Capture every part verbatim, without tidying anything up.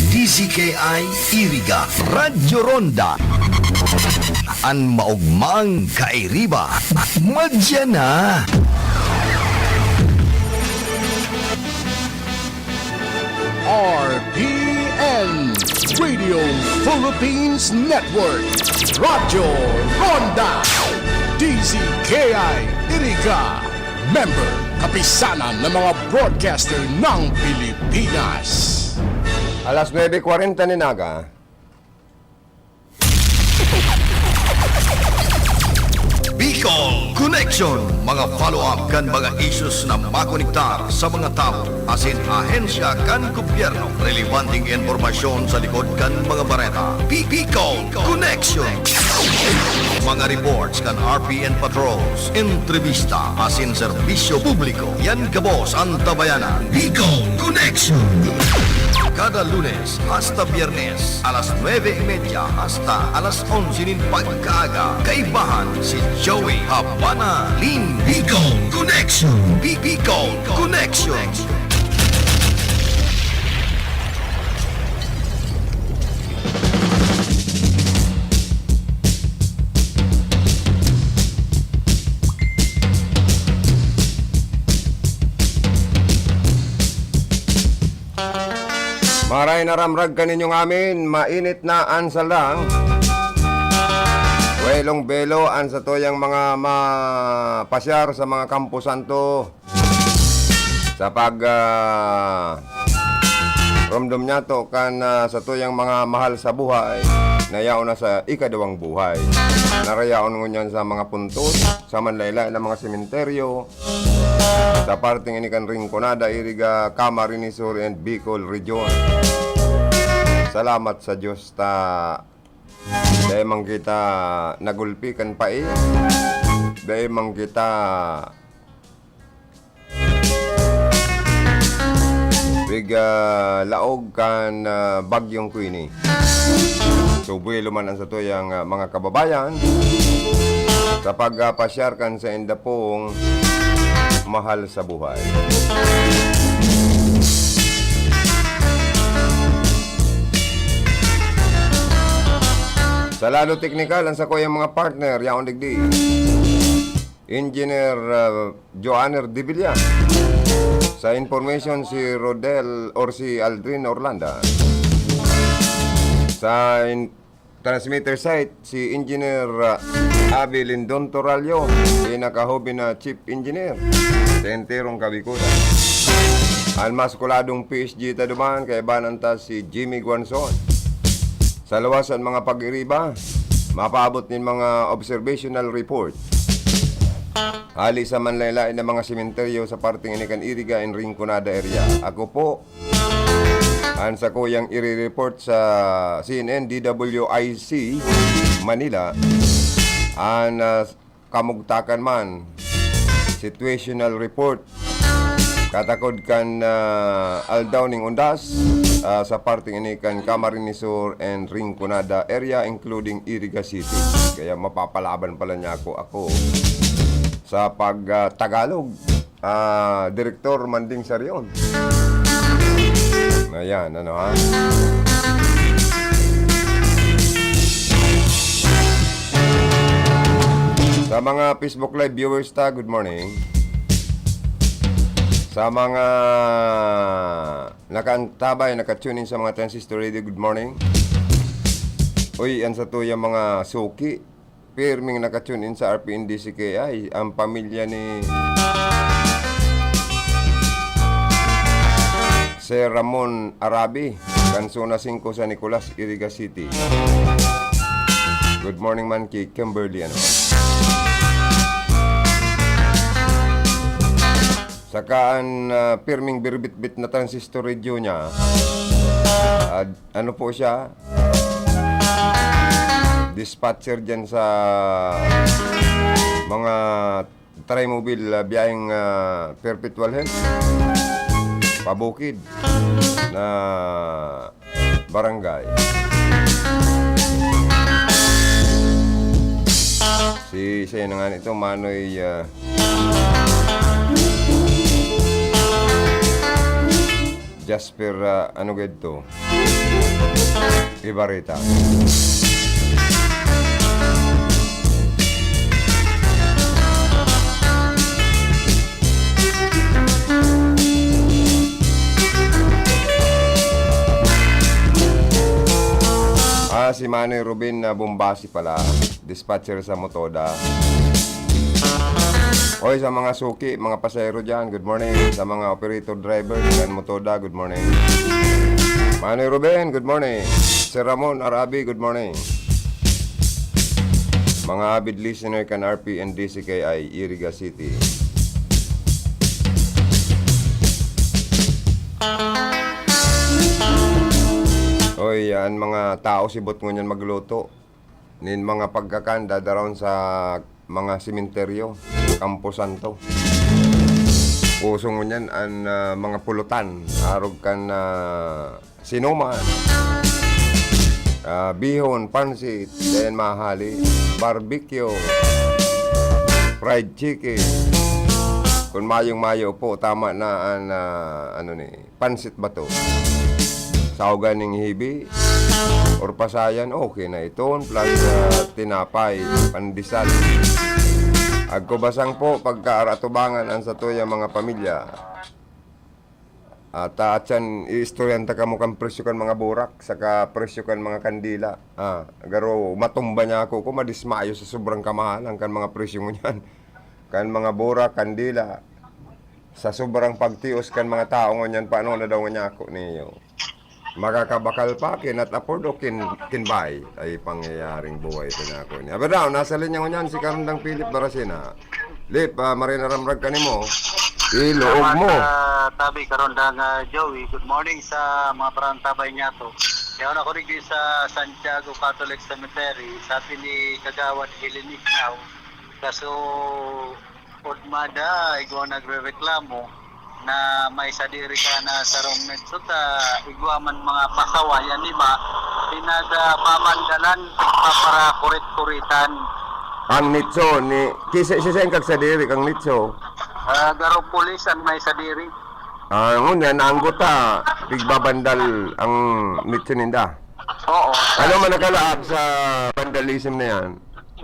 D Z K I Iriga, Radyo Ronda. An maogmang kairiba, madya na. R P N, Radio Philippines Network, Radyo Ronda, D Z K I Iriga, member, kapisanan ng mga broadcaster ng Pilipinas. Alas nuebe kwarenta nin aga. Bicol Connection, mga follow-up kan mga issues na makonektar sa mga tawo asin ahensya kan gobyerno. Relebanteng impormasyon sa likod kan mga bareta. Bi-, Bicol Connection. Mga reports kan R P N patrols, entrevista asin serbisyo publiko. Yan gabos an tabayanan. Bicol Connection. Kada Lunes hasta Biyernes, alas nuebe y media hasta alas onse nin pagkaaga, kaibahan si Joey Habana Lin. Bicol Connection. Bi-, Bicol Connection. Maray na ramrag kaninyo ngamin, mainit na an saldang. Welong belo an satuyang mga mapasyar sa mga kamposanto sa pag, ah, romdom niyato kan, ah, satuyang mga mahal sa buhay na yaon na sa ikaduwang buhay. Narayaon ngunyan sa mga puntos, sa manlaylay na mga sementeryo, sa parteng ini kan Rinconada, Iriga, Camarines Sur, and Bicol Region. Salamat sa Diyos ta dai man kita nagulpi kan pain, dai man kita pig, ah, laog kan, ah, Bagyong Queenie. So, buwelo man an satuyang, ah, mga kababayan sa pag, ah, pasyar kan sainda pong mahal sa buhay. Sa lado teknikal, an sakuyang mga partner, yaon digdi. Engineer, ah, Joanner Dibilya. Sa information, si Rodel or si Aldrin Orlanda. Sa in-, transmitter site, si Engineer, ah, Avi Lindon Torallo, pinakahobi na Chief Engineer sa enterong Kabikulan. An mas kuladong P S G ta duman, kaibanan ta si Jimmy Guanzon. Sa luwas an mga pag-iriba, mapaabot nin mga observational report hali sa manlaylay na mga sementeryo sa parteng ini kan Iriga and Rinconada area. Ako po, an sakuyang ire-report sa C N N D W I C Manila, an, ah, kamugtakan man, situational report. Katakod kan, ah, aldaw ning undas, ah, sa parteng ini kan Camarines Sur and Rinconada area, including Iriga City. Kaya mapapalaban pala niya ako, ako sa pag, ah, Tagalog. Ah, Direktor Manding Sarion. Ayan, ano ha? Sa mga Facebook Live viewers ta, good morning. Sa mga nakaantabay, naka-tune in sa mga transistor radio, good morning. Uy, an satuyang mga suki, pirming naka-tune in sa R P N D C K I, ang pamilya ni Sir Ramon Arabi, kan Zona singko, San Nicolas, Iriga City. Good morning man ki Kimberly, ano. Saka an, ah, pirming birbitbit na transistor radio niya, ah, ano po siya? Dispatcher dyan sa mga Trimobile, ah, biyaheng, ah, Perpetual Health. Pabukid na barangay. Si, siya na nga nito, Manoy, ah, Jasper, ah, ano gid to? Ibarita. Ah, si Manoy Ruben na Bombasi pala. Dispatcher sa Motoda. Oy, sa mga suki, mga pasahero dyan, good morning. Sa mga operator driver dyan, Motoda, good morning. Manoy Ruben, good morning. Sir Ramon Arabi, good morning. Mga avid listener kan R P N D C K I, Iriga City. Oy, yan, mga tao sibot ngunyan magluto nin mga pagkakan dadaron sa mga sementeryo, Campo Santo. Uso ngunyan an, ah, mga pulutan, arog kan, ah, sinuman, ah, bihon, pansit, dayan mahali, barbecue, fried chicken. Kun mayong-mayo po, tama na an, ah, ano ni, pansit bato. Saugan ning hibi or pasayan, okay na iton, plus, ah, tinapay, pandesal. Agkubasang po, pagkaaratubangan an satuyang mga pamilya. At, ah, atyan, iistoryahan ta kamo kan presyo kan mga burak, saka presyo kan mga kandila. Ah, garo, matumba niya ako, ko madismayo sa sobrang kamahalan kan mga presyo ngunyan. Kan mga burak, kandila. Sa sobrang pagtios kan mga tao ngunyan, paano na daw nga ako niyo? Makakabakal pa, cannot afford o kin-, kin buy? Ay, pangyayaring buhay ito na ako niya. Aba daw, nasa linya ngunyan si Karandang Philip Barasina. Lip, ah, marinaramrag ka nimo. Iluog mo. Salamat, ah, tabi, Karandang, ah, Joey. Good morning sa mga parantabay niya to. Yaon ako digdi sa Santiago Catholic Cemetery. Sa atin ni Kagawad Helen Ignaw. Kaso, Udmada, igwa nagrereklamo na may sadiri ka na sarong nitso ta igwa man mga pasawayan iba, pinagpamandalan, pagpaparakurit-kuritan. Ang nitso ni, kisa, sisay ang kagsadiri kang nitso? Ah, garo pulis ang may sadiri. Ah, ngunyan, naanggot ta, pigbabandal ang nitso ninda. Oo. Ano man nakalaag sa vandalism na yan?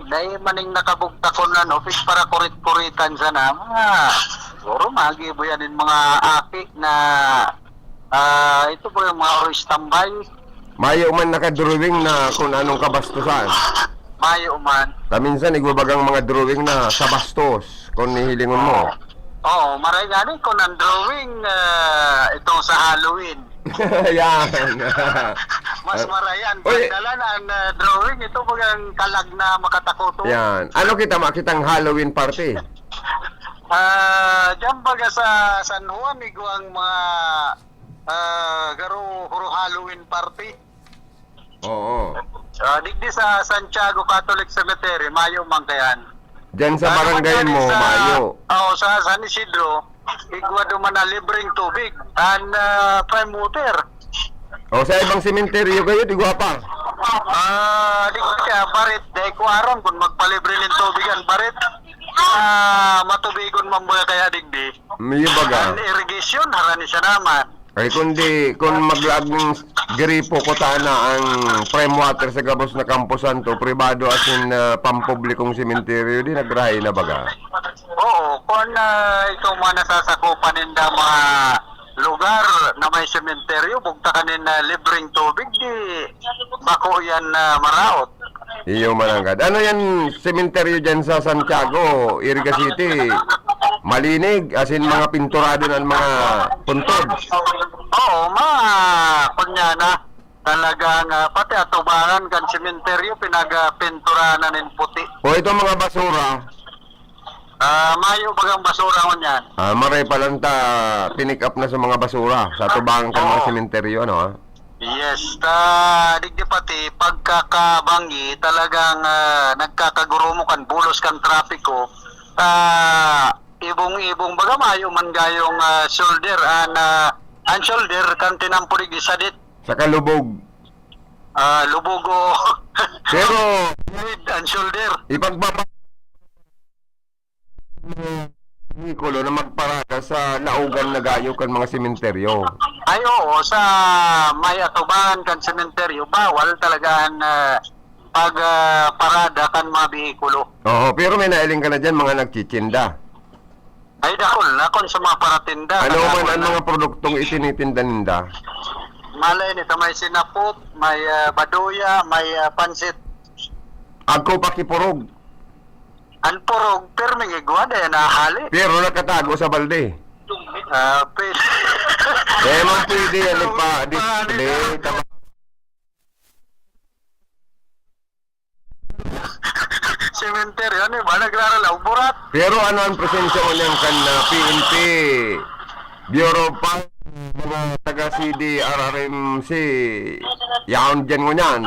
Dai maning nakabugtakon na, no? Pigparakurit-kuritan sana. Mga, siguro, magibo yan yung mga aki na, ah, ito po yung mga oro standby. Mayo man nakadrawing na kung anong kabastusan. Mayo man. Ta minsan, igbabagang mga drawing na sa bastos, kung nihilingon mo. Oo, maray gani kung ang drawing, ah, itong sa Halloween. Yan. Mas marayan. Uy. Pagdalan ang, ah, drawing, ito bagang kalag na makatakoto. Yan. Ano kita makitang Halloween party? Ah, diyan baga sa San Juan, igwang mga, ah, garo, garo Halloween party. Oo. Ah, digdi sa Santiago Catholic Cemetery, mayo man kayan. Diyan sa barangay mo, sa, mayo. Oo, sa San Isidro, igwa duman na libreng tubig. An, ah, prime water. O, sa ibang sementeryo kayo, di gwa pa? Ah, di ko siya, barit. Dai ko aram kung magpalibre nin tubig yan, barit. Ah, matubigon man ba kaya digdi? May baga. An irrigation, harani siya naman. Ay, kundi, kung maglaag ng gripo, kutana ang prime water sa gabos na Campo Santo, pribado asin, ah, pampublikong sementeryo, di nagrahay na baga. Oo, kung, ah, itong mga nasasakupan ninda mga lugar na may sementeryo, bugtakan nin, ah, libreng tubig, di bako yan na maraot. Iyo, mananggad. Ano yan, sementeryo dyan sa Santiago, Iriga City? Malinig, asin mga pinturado ng mga puntod. Oo, ma-, kunya na. Talagang, ah, pati atubangan kan sementeryo, pinagpinturahan na nin puti. O, itong mga basura? Ah, mayo bagang basura ngunyan. Ah, maray pa lang ta, pinick up na sa mga basura, sa atubangan kan mga Oo. sementeryo, ano, ah? Yes, ta, digdi pati, pagkakabanggi, talagang, ah, nagkakagurumok an bulos kan trapiko. Ta, ibong-ibong, baga mayo man gayong, ah, shoulder, an, ah, an shoulder, kan tinampo digdi sadit. Sa kalubog. Ah, lubog o Pero, head and shoulder. Ipagbaba- Bikulo na magparada sa laogan na gayo kan mga sementeryo. Ay, oo, sa may atubangan kan sementeryo, bawal talaga an, ah, pag, ah, parada kan mga behikulo. Oo, pero may nailing ka na diyan, mga nagtitsinda. Ay, dakul na kun sa mga paratinda. Ano man an mga produktong itinitinda ninda? Malay nito, may sinapot, may, ah, baduya, may, ah, pansit. Agko pa ki purog. An purog, pirming igwa, dai nahali. Pero nakatago sa balde. Ah, pwede. Dai man pwede, yan, di pa, di, di, tama. Sementeryo, ano ba? Nagraralaw, burat. Pero ano ang presensya mo niyan kan, ah, P N P, Bureau of Fire, mga taga C D R R M C, yaon diyan ngunyan?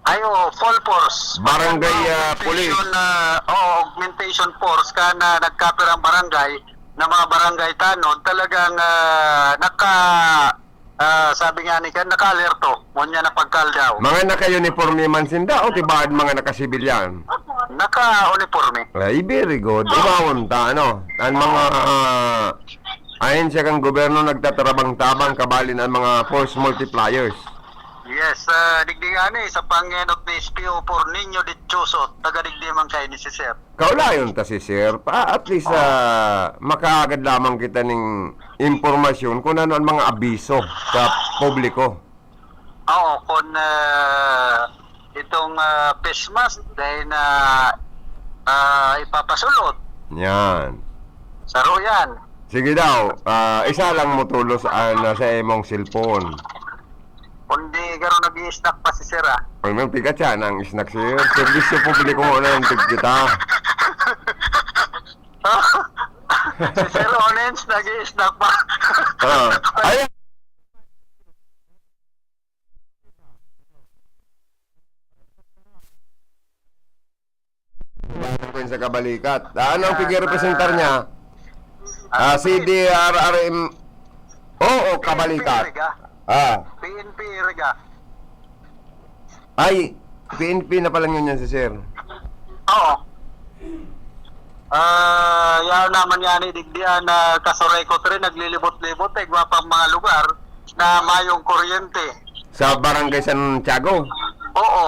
Ay, oo, full force. Barangay, ah, police. Augmentation, ah, oo, augmentation force kan, ah, nagkapirang barangay, na mga barangay tanod, talagang, ah, naka-, ah, sabi nga ni kan, naka-alerto, ngunyan na pagkaldaw. Mga naka-uniforme man sinda o tibaad mga naka-sibilyan? Naka-uniforme. Ay, very good. Ibawon ta, ano? Ang mga, ah, ahensya kan gobyerno nagtatarabang-tabang, kabalin ang mga force multipliers. Yes, ah, digdi nga ni, sa pangenot ni S P O four, Niño Dichoso, taga digdi man kayo ni si Sir. Kaulayon ta si Sir, pa, at least, ah, makaagad lamang kita ning impormasyon kung ano ang mga abiso sa publiko. Oo, kung, ah, itong, ah, face mask, dahil na, ah, ipapasulot. Yan. Saro yan. Sige daw, ah, isa lang mo tulos ang nasa imong cellphone. Kundi garo nag-i-snack pa si Sir, ah. Ay, nang tiga siya, nang snack, Sir. Serbisyo publiko mo na ang tig-, kita. Si Sir Onens, nag-i-snack pa. Ah. Ay! Sa Kabalikat. Ah, anong Ah, pigrepresentar sa niya? Ah, C D R R M. Oo, Kabalikat. P N P Riga. Ah. P N P Riga. Ay, P N P na pala ngunyan si Sir. Oo. Ah, yaon naman nga ni digdian na kasuray ko rin, naglilibot-libot, eh, igwa pang mga lugar na mayong kuryente. Sa Barangay Santiago? Oo.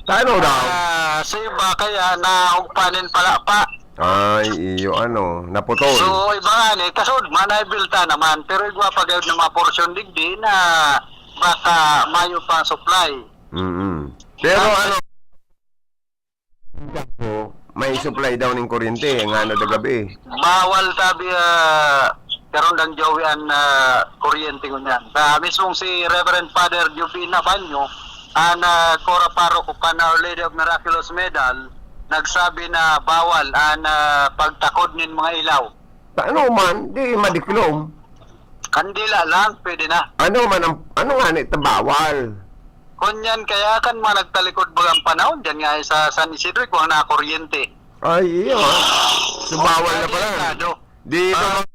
Paano daw? Ah, sa iba kaya nahugpanin pala pa. Ay, iyo, ano, naputol. So, iba nga ni, kasunod man, naibilta naman. Pero igwa pa gayud na mga porsyon digdi na baka mayo pang supply. Mm-mm. Pero Ah, ano, may supply daw ning kuryente, ngano da gabi? Bawal, sabi, ah, karundang Joey, an, ah, kuryente ngunyan. Sa mismong si Reverend Father Jovin Abanyo, an, ah, Cora Parroco kan Our Lady of Miraculous Medal, nagsabi na bawal an, ah, pagtakod nin mga ilaw. Ano man, di madiklom. Kandila lang, pwede na. Ano man ang, ano nga ni, tabawal? Kunyan kaya kan mga nagtalikod bagang panahon, dyan nga sa San Isidro, kung na kuryente. Ay, iyo, ah. So, bawal na pala. Delikado. Di ito Ah. ma-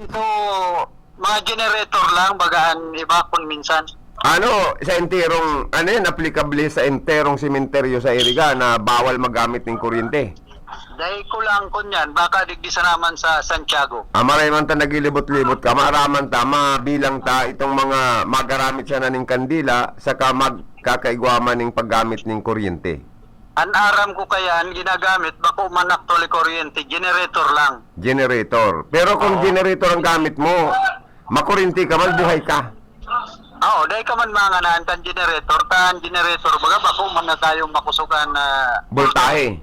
So, mga generator lang, baga an iba kun minsan. Ano, sa enterong, ano yan, aplikable sa enterong sementeryo sa Iriga na bawal magamit ng kuryente? Dai ko lang kunyan, baka digdi sa naman sa Santiago. Ah, maray man ta naglilibot-libot ka, maaraman ta, mabilang ta itong mga magaramit siya na ning kandila, saka magkakaigwa man ning paggamit ning kuryente. An aram ko kaya, an ginagamit, bako man actually kuryente, generator lang. Generator. Pero kung Oo. generator ang gamit mo, makuryente ka man, buhay ka. Oo, dai ka man manganaan kan generator, kan generator, baga bako man na tayong makusugan na Voltahe.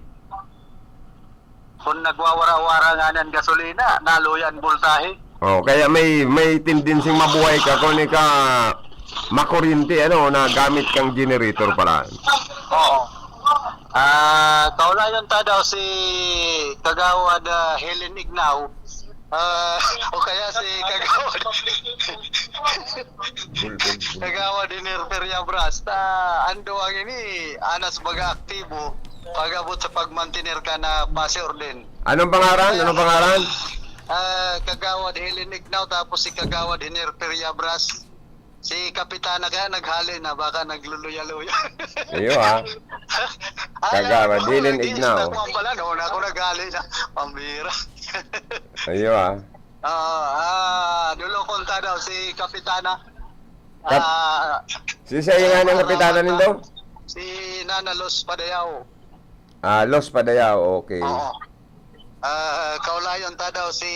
Kung nagwawara-wara nga ng gasolina, naluya an boltahe. Oh, kaya may, may tendency mabuhay ka kung ika makuryente, ano, na gamit kang generator pala. Oo. Ah, kaulayon ta daw si Kagawad, ah, Helen Ignaw. Ah, o kaya si Kagawad. Kagawad Engineer Periabras, ta ando ang ini, anas baga aktibo, pag-abot sa pagmantener ka na pase orden. Anong pangaran? Anong pangaran? Ah, Kagawad Helen Ignaw, tapos si Kagawad Engineer Periabras. Si Kapitana kaya naghali na, baka nagluluya-luya. Iyo, ah. Alam Kagara, mo, dilin nag-iisip ignaw. Ako ang pala, no? Ako naghali na. Pambira. Iyo, ah. Ah, ah, dulokon ta daw si Kapitana. Kap-, Ah, si siya yung ano, kapitana nindo? Si Nana Luz Padayao. Ah, Luz Padayao, okay. Oo. Ah, kaulayon ta daw si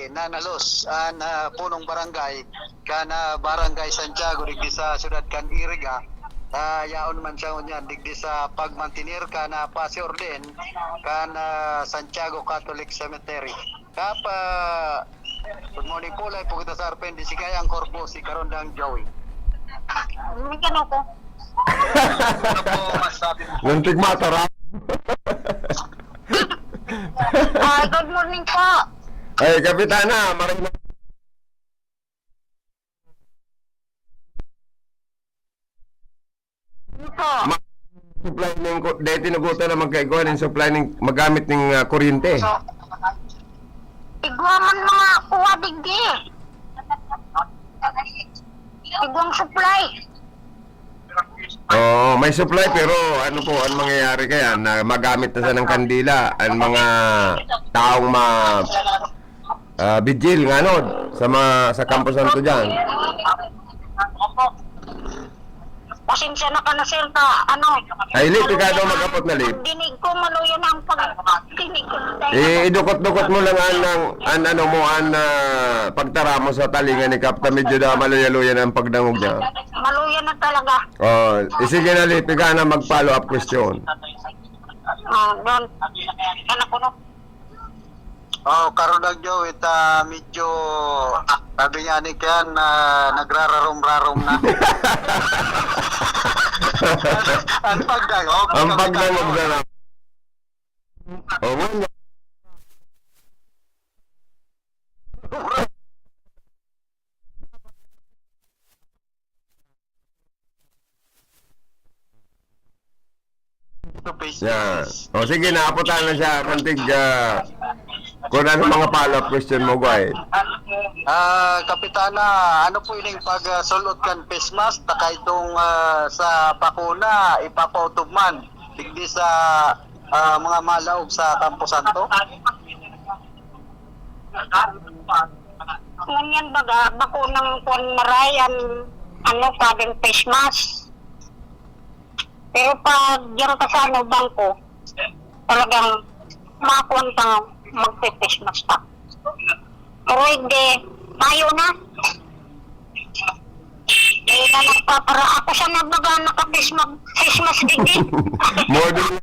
Nana Luz, an, ah, punong barangay, kan, ah, Barangay Santiago, digdi sa siyudad kan Iriga. Ah, yaon man siya ngunyan, digdi sa pagmantener kan, ah, Pasi Orden, kan, ah, Santiago Catholic Cemetery. Kap, ah, good morning po, live po kita sa R P N D C Kaya ang Corpo, si Karondang Joey. Hindi ka, no, ko? Ano po masabi mo? Nguntig mataram. Ah, good morning po. Ay, Kapitana, maray na. Ano po? Ma-, supply ning ko-, dahil tinugutan naman kay kuwan, yung supply ning magamit ning, ah, kuryente. So, igwa man mga kuwa digdi. Igwang supply. Oo, may supply, pero ano po ang mangyayari kaya na magamit na sa ng kandila ang mga taong ma-, ah, vigil, nga, no? Sa mga, sa Campo Santo dyan. Pasensya na ka na, sir, ka, ano. Ay, Lip, ikaw daw mag-apot na, Lip. Dinig ko, maluya na ang pag-, dinig ko. Eh, idukot-dukot mo lang an, ang, an, ano mo, an, ah, pagtara mo sa talinga ni Kap, ta medyo daw maluya-luya na ang pagdangog niya. Maluya na talaga. Oh, eh, sige na, Lip, ika na mag-follow up question. Ah, doon. Anak ko, no? Oh, Karondang Joey, ta medyo, sabi nga ni Kian, na nagrararom-rarom na. Ang pagdangog, Ang pagdangog na lang. Oh, ngunyan. Face to Yeah. face. O sige, naaputan na siya. Kantig, ah, kung ano mga follow-up question mo, Guy. Ah, Kapitana, ano po ining pagsulot kan face mask? Taka itong, ah, sa bakuna, ipapautob man. Digdi sa, ah, mga malaog sa Campo Santo? Ngunyan baga, bako nang kuwan maray an, ano, sabing face mask. Pero pag diyan ka sa, ano, bangko, talagang makuwan ka, magpe-face mask ka. Pero hindi, mayo na. Eh, na nagpapara-, ako siya na baga naka-face mag-, face mask digdi. More than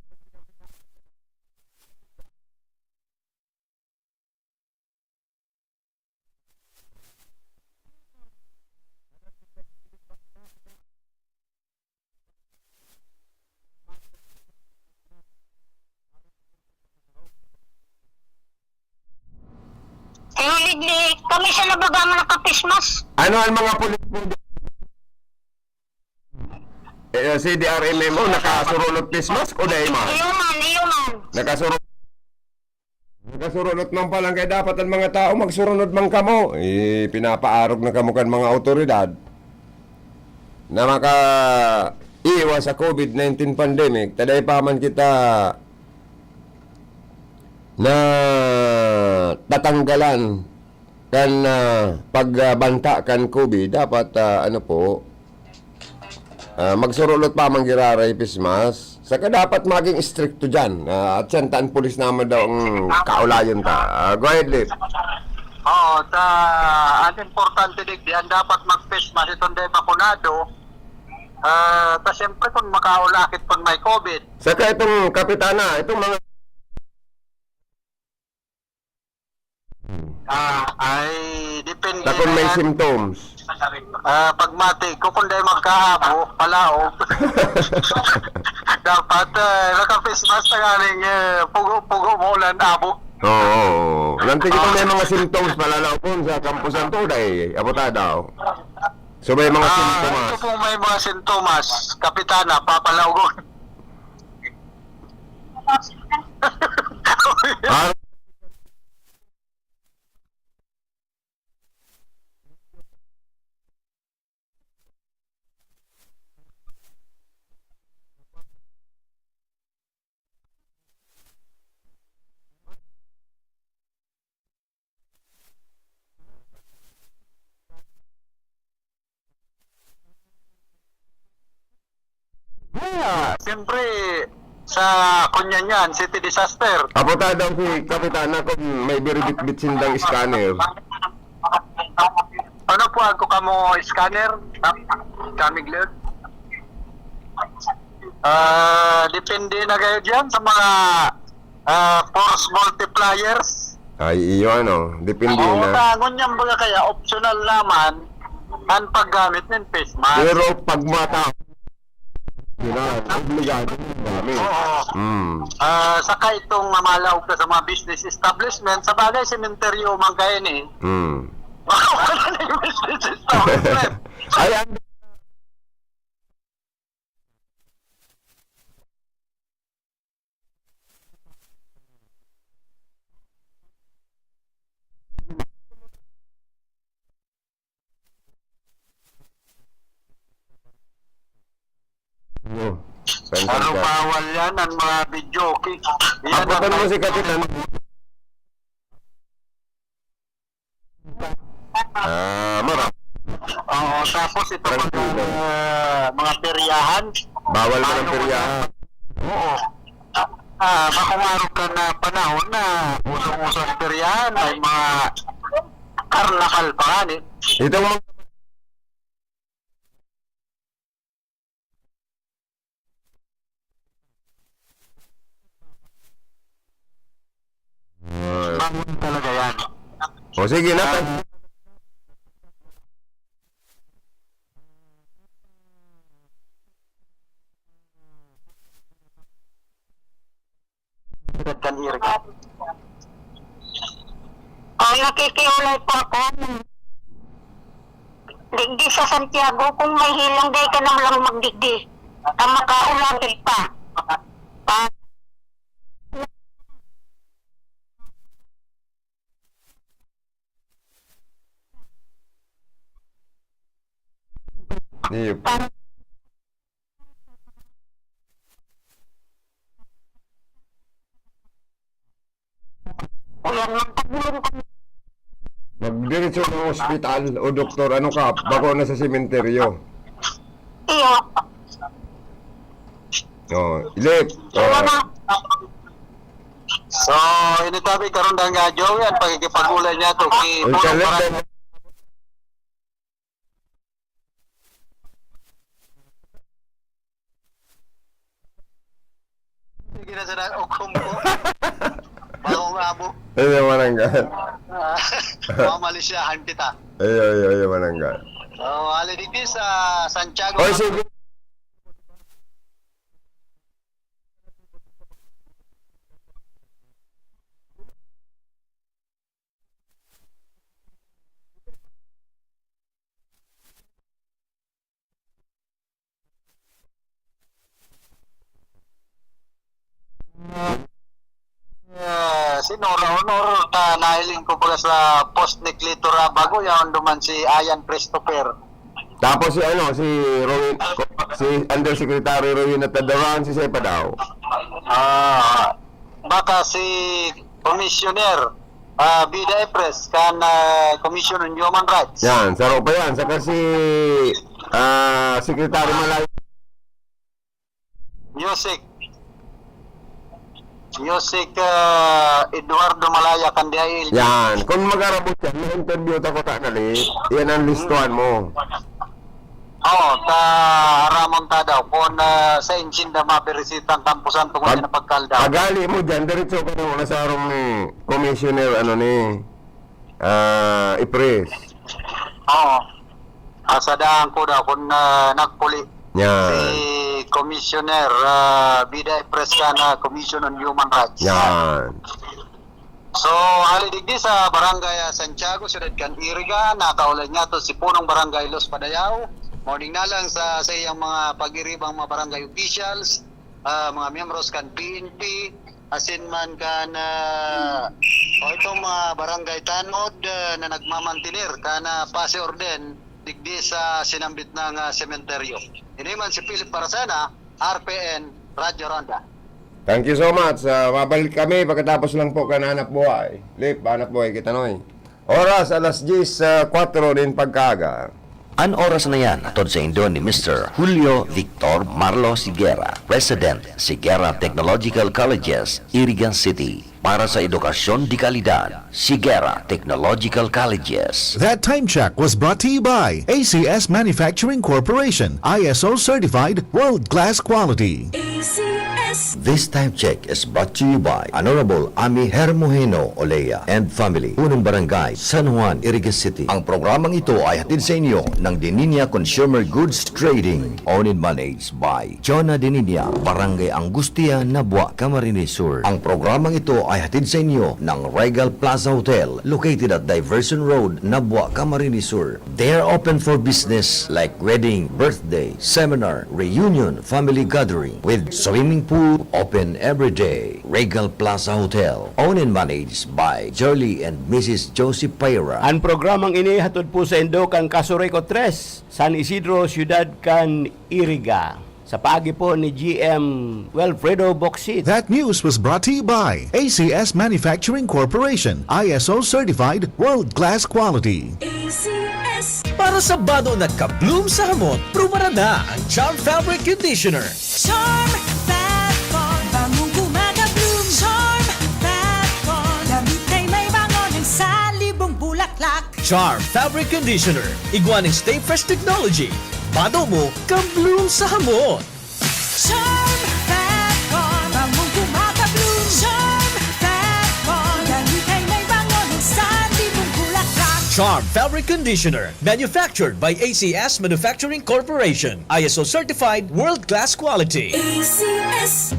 Pero liglig, kami sa nabaga nga naka-face mask. Ano ang mga pulis mo? Eh, C D R M M O, nakasurunot face mask o dai man? Iyo man, iyo man. Nakasuro-, nakasurunot man palan kay dapat ang mga tao magsurunod man kamo. Eh, pinapaarog na kamo kan mga awtoridad na makaiwas sa covid nineteen pandemic, ta dai pa man kita natatanggalan kan, ah, pagbanta kan covid, dapat, ah, ano po, ah, magsurulot pa man giraray face mask. Saka dapat maging istrikto diyan. Ah, at siyan ta, an pulis naman daw ang kaulayon ta. Ah, go ahead, Lip. Oo, ta, an importante digdi, an dapat mag-face mask, itong dai bakunado, ah, ta siyempre kung makaulakit pag may covid. Saka itong kapitana, itong mga Ah, ay, depende Ta kun may na yan. Symptoms. Ah, pagmati ko, kung dai magkaabo, palaog. Dapat, eh, naka-face mask na nga ning, eh, pugo-pugo mo ulan, abo. Oo, oo, oo. Lanti kita may mga symptoms, palalaog kun sa kampusan to, dai, abot daw. So, may mga Ah, sintomas. Ito pong may mga sintomas, Kapitana, papalaogon. Ah. Siyempre, sa Cunyan yan, city disaster. Apo ta daw si Kapitana kung may biribitbit sindang scanner. Ano po ako kamo scanner? Kami glad. Ah, depende na kayo dyan sa mga ah, force multipliers. Ay, iyo ano, depende Oo, na. Ta, ngunyan baga kaya optional naman ang paggamit ng face mask. Pero pag mata, yun na, obligado yung gamit. Oo. Mm. Ah, saka itong mamalaog ka sa mga business establishment, sa bagay, sementeryo man kayo ni. Mm. Baka wala na yung business establishment. Ay, ang Yo. Ano, bawal yan, ang mga video, okay? Yan ang Abutan mo si Kapitan. Ah, mara. Oo, tapos ito pag, Tranquilo. Ah, mga peryahan. Bawal man ang Ano peryahan. Oo. Ah, baka maroon ka na panahon na usong-uso ang peryahan, may mga karnakal pa nga, eh. Itong mga Bawal talaga yan. O sige na. Ah. Kan Irga. Oh, nakikiulay po ako. Digdi sa Santiago, kung may hilang, dai ka na lang magdigdi. Ang makaulapit pa. Pa- Iyo. Ayan, magpabulong kami. Magdiretso ng ospital o doktor, ano ka, bako na sa sementeryo. Iyo. Oh, Ilip. Iyo Oh. na. So, ini tabi karon nga, Joey, ang pakikipag-ulay niya to. Ki-, Ang puro kalit para- Sige na sa na, o kumpo. Bagong abo. Iyo, mananggal. Ah, mamalisyahan kita. Iyo, iyo, iyo, mananggal. Oh, ali digdi sa Santiago. Oy, sige. Ah, si Nora Honor, ta, nahiling ko pala sa post ni Clito Rabago, yaon duman si Ayan Christopher. Tapos si ano, si Rowena, si Undersecretary Rowena Tadawan, si Sepa daw. Ah, baka si Commissioner, ah, Vida Epres, kan, ah, Commission on Human Rights. Yan, saro pa yan. Saka si, ah, Secretary Malay. Music. Music, ah, Eduardo Malaya, kan D I L G. Yan. Kung mag-arabot yan, may interview ta ko ta kali. Yan ang listuhan mo. Oo, ta aramon ta daw. Kung, ah, sa Insinda mabirisita ang kampusan tungod Pag-, na pagkaldaw. Pagali mo dyan, diretso ka na sa arong ni Commissioner, ano ni, ah, Ipres. Oo. Asa daan ko daw kung, ah, nagpuli Yan. si Commissioner, ah, Bida Ipres kan, ah, Commission on Human Rights. Yan. So, hali digdi sa Barangay, ah, Santiago, Siyudad kan Iriga, nakaulay niya to si Punong Barangay Los Padayao. Morning na lang sa, sa iyang mga pag-iribang mga barangay officials, ah, mga miyembros kan P N P, asin man kan, ah, o itong mga barangay tanod, ah, na nagmamantener kan, ah, pasi orden digdi sa sinambit na nga sementeryo. Ini man si Philip Baracena, R P N, Radyo Ronda. Thank you so much. Ah, mabalik kami pagkatapos lang po kan Hanap Buhay. Lip, Hanap Buhay, kita noy. Oras, alas diyes, ah, kwatro nin pagkaaga. An oras na yan, hatod saindo ni Mister Julio Victor Marlo Sigera, President, Sigera Technological Colleges, Irigan City, para sa edukasyon de kalidad. Sigera Technological Colleges. That time check was brought to you by A C S Manufacturing Corporation, I S O certified, world-class quality. A C S. This time check is brought to you by Honorable Ami Hermoheno Olea and family, Punong Barangay, San Juan, Iriga City. Ang programang ito ay hatid sa inyo ng Deninia Consumer Goods Trading, owned and managed by Jonah Deninia, Barangay Angustia, Nabua, Camarines Sur. Ang programang ito ay hatid sa inyo ng Regal Plaza Hotel, located at Diversion Road, Nabua, Camarines Sur. They are open for business like wedding, birthday, seminar, reunion, family gathering, with swimming pool, open every day. Regal Plaza Hotel, owned and managed by Jolly and Missus Josie Payra. An programang ini hatod po saindo kan Casureco tres, San Isidro, siyudad kan Iriga, sa paagi po ni G M Wilfredo Bocsit. That news was brought to you by A C S Manufacturing Corporation, I S O certified, world-class quality. A C S. Para sa bado na ka-bloom sa hamot, prubaran na ang Charm Fabric Conditioner. Charm Fat Foam, bangong gumagabloom. Charm Fat Foam, damit ay may bango ng salibong bulaklak. Charm Fabric Conditioner, igwa ning Stay Fresh Technology. Bado mo, ka-bloom sa hamot. Charm Fat Foam, bangong gumagabloom. Charm Fat Foam, damit ay may bango ng salibong bulaklak. Charm Fabric Conditioner, manufactured by A C S Manufacturing Corporation. I S O certified, world-class quality. A C S.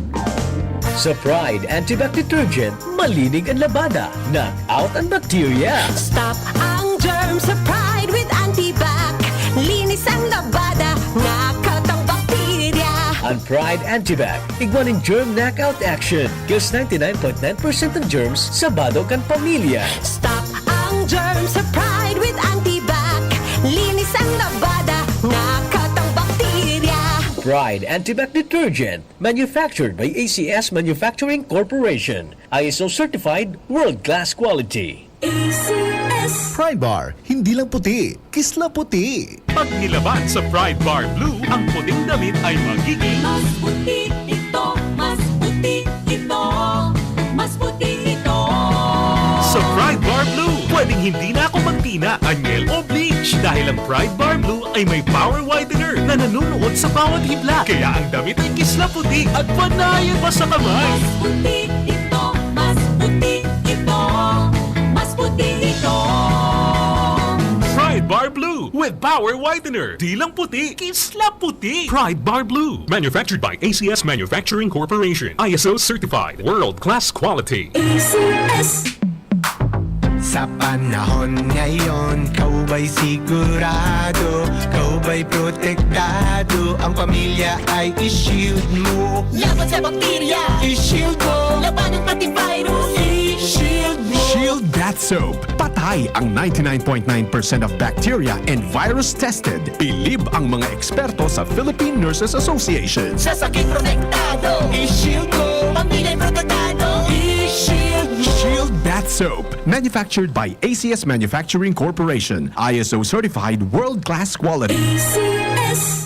Sa Pride Antibac Detergent, malinig an labada, knock out an bacteria. Stop ang germ sa Pride with Antibac. Linis ang labada, knock out ang bakterya. An Pride Antibac, igwa nin germ knockout action. Kills ninety-nine point nine percent ng germs sa bado kan pamilya. Stop ang germ sa Pride with Antibac. Linis ang labada, knock out ang bakterya. Pride Antibac Detergent, manufactured by A C S Manufacturing Corporation. I S O certified, world-class quality. A C S. Pride Bar, hindi lang puti, kisla puti. Pag nilaban sa Pride Bar Blue, ang puting damit ay magiging mas puti ito, mas puti ito, mas puti ito. Sa Pride Bar Blue, pwedeng hindi na ako magtina, anyel o bleach dahil ang Pride Bar Blue ay may power whitener na nanunuot sa bawat hibla. Kaya ang damit ay kisla puti at panayan pa sa kamay. Mas puti ito, mas puti ito, mas puti ito. Pride Bar Blue with power whitener. Di lang puti, kisla puti. Pride Bar Blue. Manufactured by A C S Manufacturing Corporation. I S O certified. World class quality. A C S. Sa panahon ngayon, ikaw ba'y sigurado? Ikaw ba'y protektado? Ang pamilya ay i-shield mo. Laban sa bakterya, i-shield mo. Labanan pati virus, i-shield mo. Shield Bath Soap. Patay ang ninety-nine point nine percent of bacteria and virus tested. Bilib ang mga eksperto sa Philippine Nurses Association. Sa sakit protektado, i-shield mo. Pamilya protektado, i-shield mo. Shield Bath Soap. Manufactured by A C S Manufacturing Corporation. I S O certified world-class quality. A C S.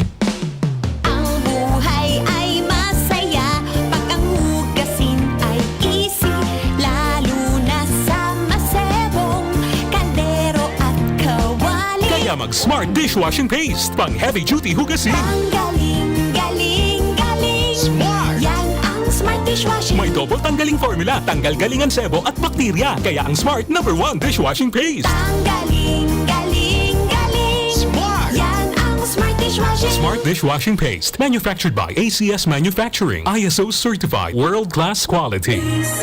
Ang buhay ay masaya pag ang hugasin ay easy, lalo na sa masebong kaldero at kawali. Kaya mag-Smart Dishwashing Paste, pang heavy duty hugasin. Ang galing, galing, galing. Smart! Yan ang Smart Dishwashing. May double tanggaling formula, tanggal galing ang sebo at bakterya. Kaya ang Smart number one dishwashing paste. Ang galing, galing, galing. Smart! Yan ang Smart Dishwashing. Smart Dishwashing Paste. Manufactured by A C S Manufacturing. I S O certified. World class quality. A C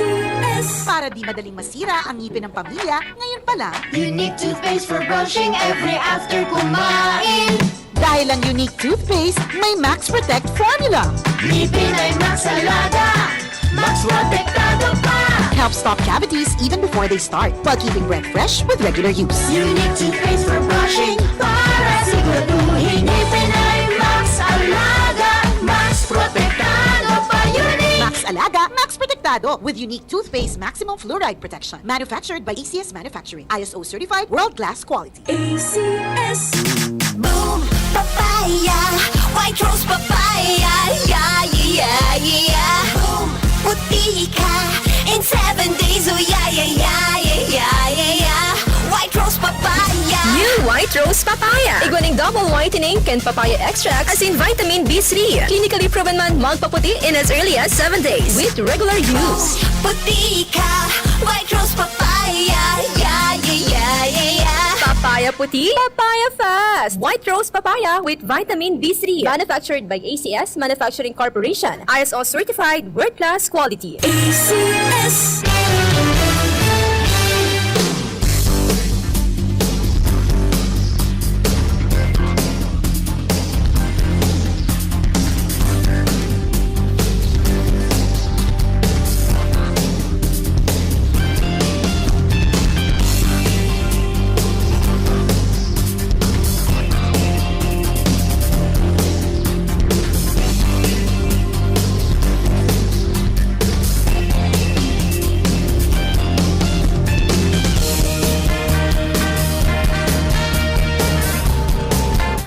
S. Para di madaling masira ang ngipin ng pamilya, ngayon pa lang. Unique toothpaste for brushing every after kumain. Dahil ang Unique Toothpaste may Max Protect Formula. Ngipin ay Max Alaga, Max Protektado pa. Helps stop cavities even before they start, while keeping breath fresh with regular use. Unique Toothpaste for brushing para siguraduhin ngipin ay Max Alaga, Max Protektado pa. Unique! Max Alaga, Max Protektado with Unique Toothpaste Maximum Fluoride Protection. Manufactured by A C S Manufacturing. I S O certified, world class quality. A C S. Boom Papaya, White Rose Papaya, yeah, yeah, yeah, yeah. Boom, puti ka in seven days, oh yeah, yeah, yeah, yeah, yeah, yeah, yeah. White Rose Papaya. New White Rose Papaya. Igwa ning double whitening kan papaya extract, asin vitamin B three. Clinically proven man magpaputi in as early as seven days with regular use. Puti ka, White Rose Papaya, yeah, yeah, yeah, yeah, yeah. Papaya puti, papaya fast. White Rose Papaya with vitamin B three. Manufactured by A C S Manufacturing Corporation. I S O certified, world class quality. A C S.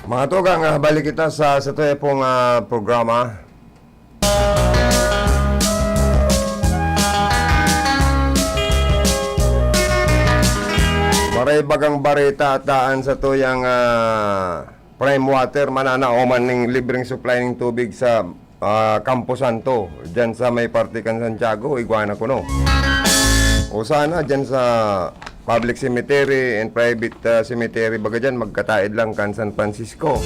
Mga tugang, ah, balik kita sa, sa tuya pong, ah, programa. Maray bagang bareta at daan sa tuyang, ah, Prime Water, mananaoman ning libreng supply ning tubig sa, ah, Campo Santo, dyan sa may parte kan Santiago, igwa na kuno. O sana, dyan sa public cemetery and private, ah, cemetery, baga dyan, magkataed lang kan San Francisco.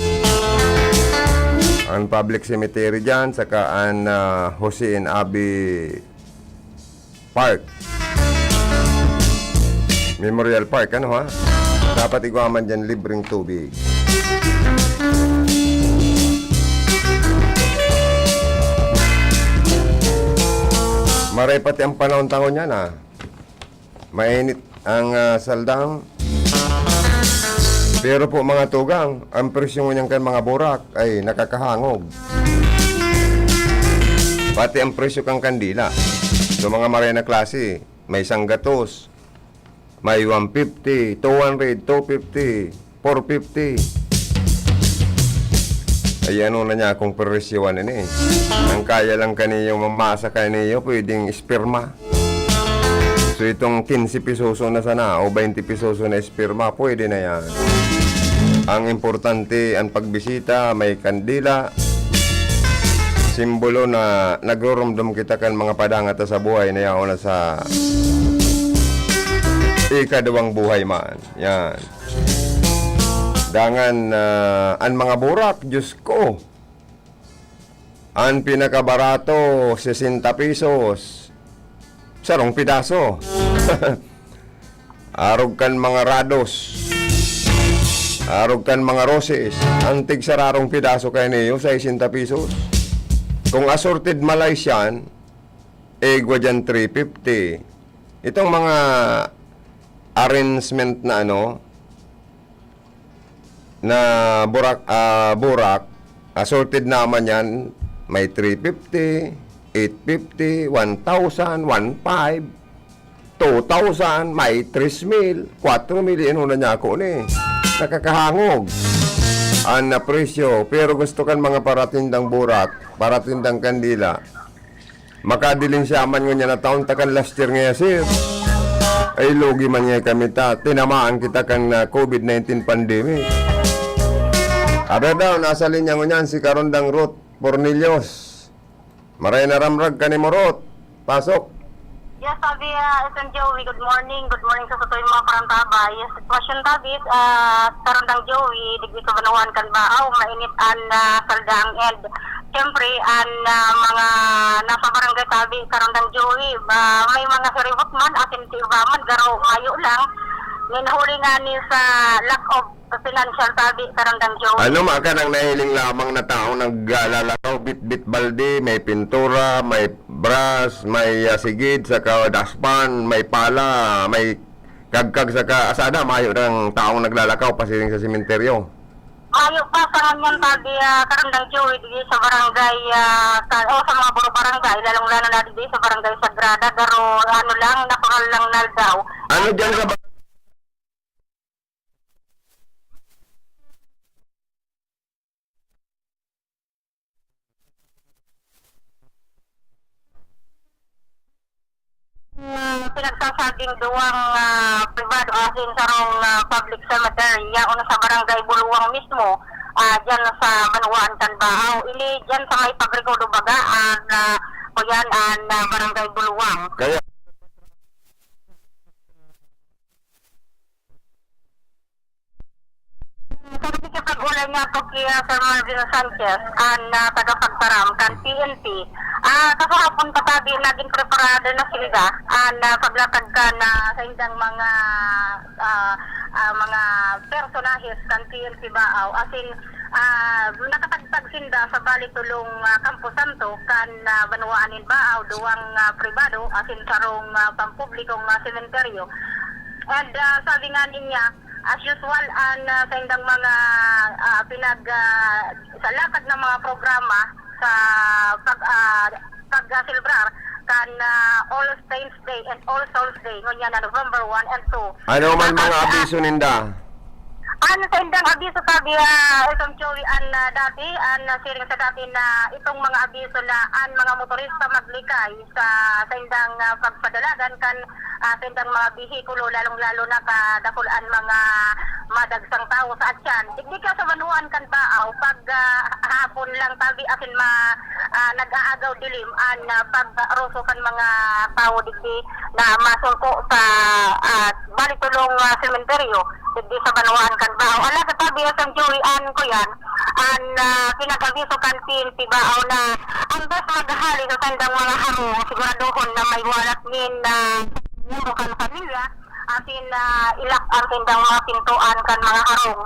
Ang public cemetery dyan, saka ang, ah, Jose and Abby Park. Memorial Park, ano ha? Dapat igwa man dyan libreng tubig. Maray pati ang panahon taon yan, ah. Mainit ang, ah, saldang. Pero po, mga tugang, ang presyo ngunyan kan mga burak ay nakakahangog. Pati ang presyo kan kandila. So, mga maray na klase, may sanggatos, may one fifty, two hundred, two fifty, four fifty. Ay, ano na niya akong presyohan ini? Ang kaya lang kaniyo mamasa kaniyo, pwedeng esperma. So, itong quince pesos na sana o twenty pesos na esperma, pwede na yan. Ang importante, ang pagbisita, may kandila, simbolo na nagroromdom kita kan mga padangat sa buhay na yaon na sa ikaduwang buhay man. Yan. Dangan, ah, an mga burak, Diyos ko. An pinakabarato, sesenta pesos. Sarong pidaso. Arog kan mga rados. Arog kan mga roses. An tigsararong pidaso kaini, sesenta pesos. Kung assorted Malaysian, igwa diyan three fifty. Itong mga arrangement na ano, na burak, ah, burak, assorted naman yan, may three fifty, eight fifty, one thousand, one five, two thousand, may tres mil, kwatro mil, ano na niya ako ni. Nakakahangog an, ah, presyo, pero gusto kan mga paratindang burak, paratindang kandila, makadiling siya man ngunyan na taon, ta kan last year ngaya, sir. Ay, lugi man ngaya kami ta, tinamaan kita kan, ah, covid nineteen pandemic. Ada daw, nasa linya ngunyan si Karondang Ruth Pornillos. Maray na ramrag ka ni mo, Ruth. Pasok. Yes, sabi, ah, Sir Joey, good morning. Good morning sa satoy mga parantabay. Yes, question tabi, ah, Karondang Joey, digdi sa Banwaan kan Baaw, mainit an, ah, saldaang end. Siyempre, an, ah, mga nasa barangay tabi, Karondang Joey, ah, may mga hiribot man, asin ti iba man, garo mayo lang. Nin huli nga ni sa lack of financial tabi, Karondang Joey. Ano, maka nang nahiling lamang na taong naglalakaw, bitbit balde, may pintura, may brush, may, ah, sigid, saka dustpan, may pala, may kagkag, saka asada, mayo ng taong naglalakaw pasiring sa sementeryo. Mayo pa sa ngunyan tabi, ah, Karondang Joey, di sa barangay, ah, ka-, o sa mga buro barangay, lalong-lalo na di sa barangay Sagrada, pero ano lang, natural lang na daw. Ano dyan sa ba- Nagsasabing duwang, ah, pribado asin sarong, ah, public cemetery, yaon sa Barangay Buluwang mismo, ah, diyan sa banwaan kan Baao. Ini diyan sa may Pagrikodo baga, ah, na, kuyan, ah, na Barangay Buluwang. Kaya Sa nakikipag-ulay niya po ki, ah, Sir Marvin Sanchez, an, ah, tagapagtaram kan P N P. Ah, kahapon pa tabi naging preparado na sinda, an, ah, paglatag kan, ah, saindang mga, ah, ah, mga personahes kan P N P Baao. As in, ah, nakatagtag sinda sa bali tolong, ah, kamposanto kan, ah, banwaan nin Baao, duwang, ah, pribado, as in sarong, ah, pampublikong, ah, sementeryo. And, ah, sabi nga niya, as usual, an, ah, saindang mga, ah, pinag, ah, sa lakad ng mga programa sa pag, ah, pag, ah, selebrar kan, ah, All Saints Day and All Souls Day, ngunyan na November one and two. Ano man mga Ah, abiso ninda? An saindang abiso tabi, ah, Elton Joey, an, ah, dati, an, ah, siring sa dati na itong mga abiso na an mga motorista maglikay sa saindang, ah, pagpadalagan kan, ah, saindang mga behikulo, lalong-lalo na kadakul an mga madagsang tawo sa atyan. Digdi ka sa banwaan kan Baao, pag, ah, hapon lang tabi asin ma-, ah, nag-aagaw dilim an, ah, pag-aroso kan mga tawo digdi na masungko sa, ah, bali tolong, ah, sementeryo digdi sa banwaan kan Baao. Alagad tabi, Sir Joey, an kuyan, an, ah, pinag-abiso kan P N P Baao na ang best maghali sa saindang mga harong, siguraduhon na may wallet nin, ah, miyembro kan pamilya, asin, ah, ilak ang saindang mga pintoan kan mga harong.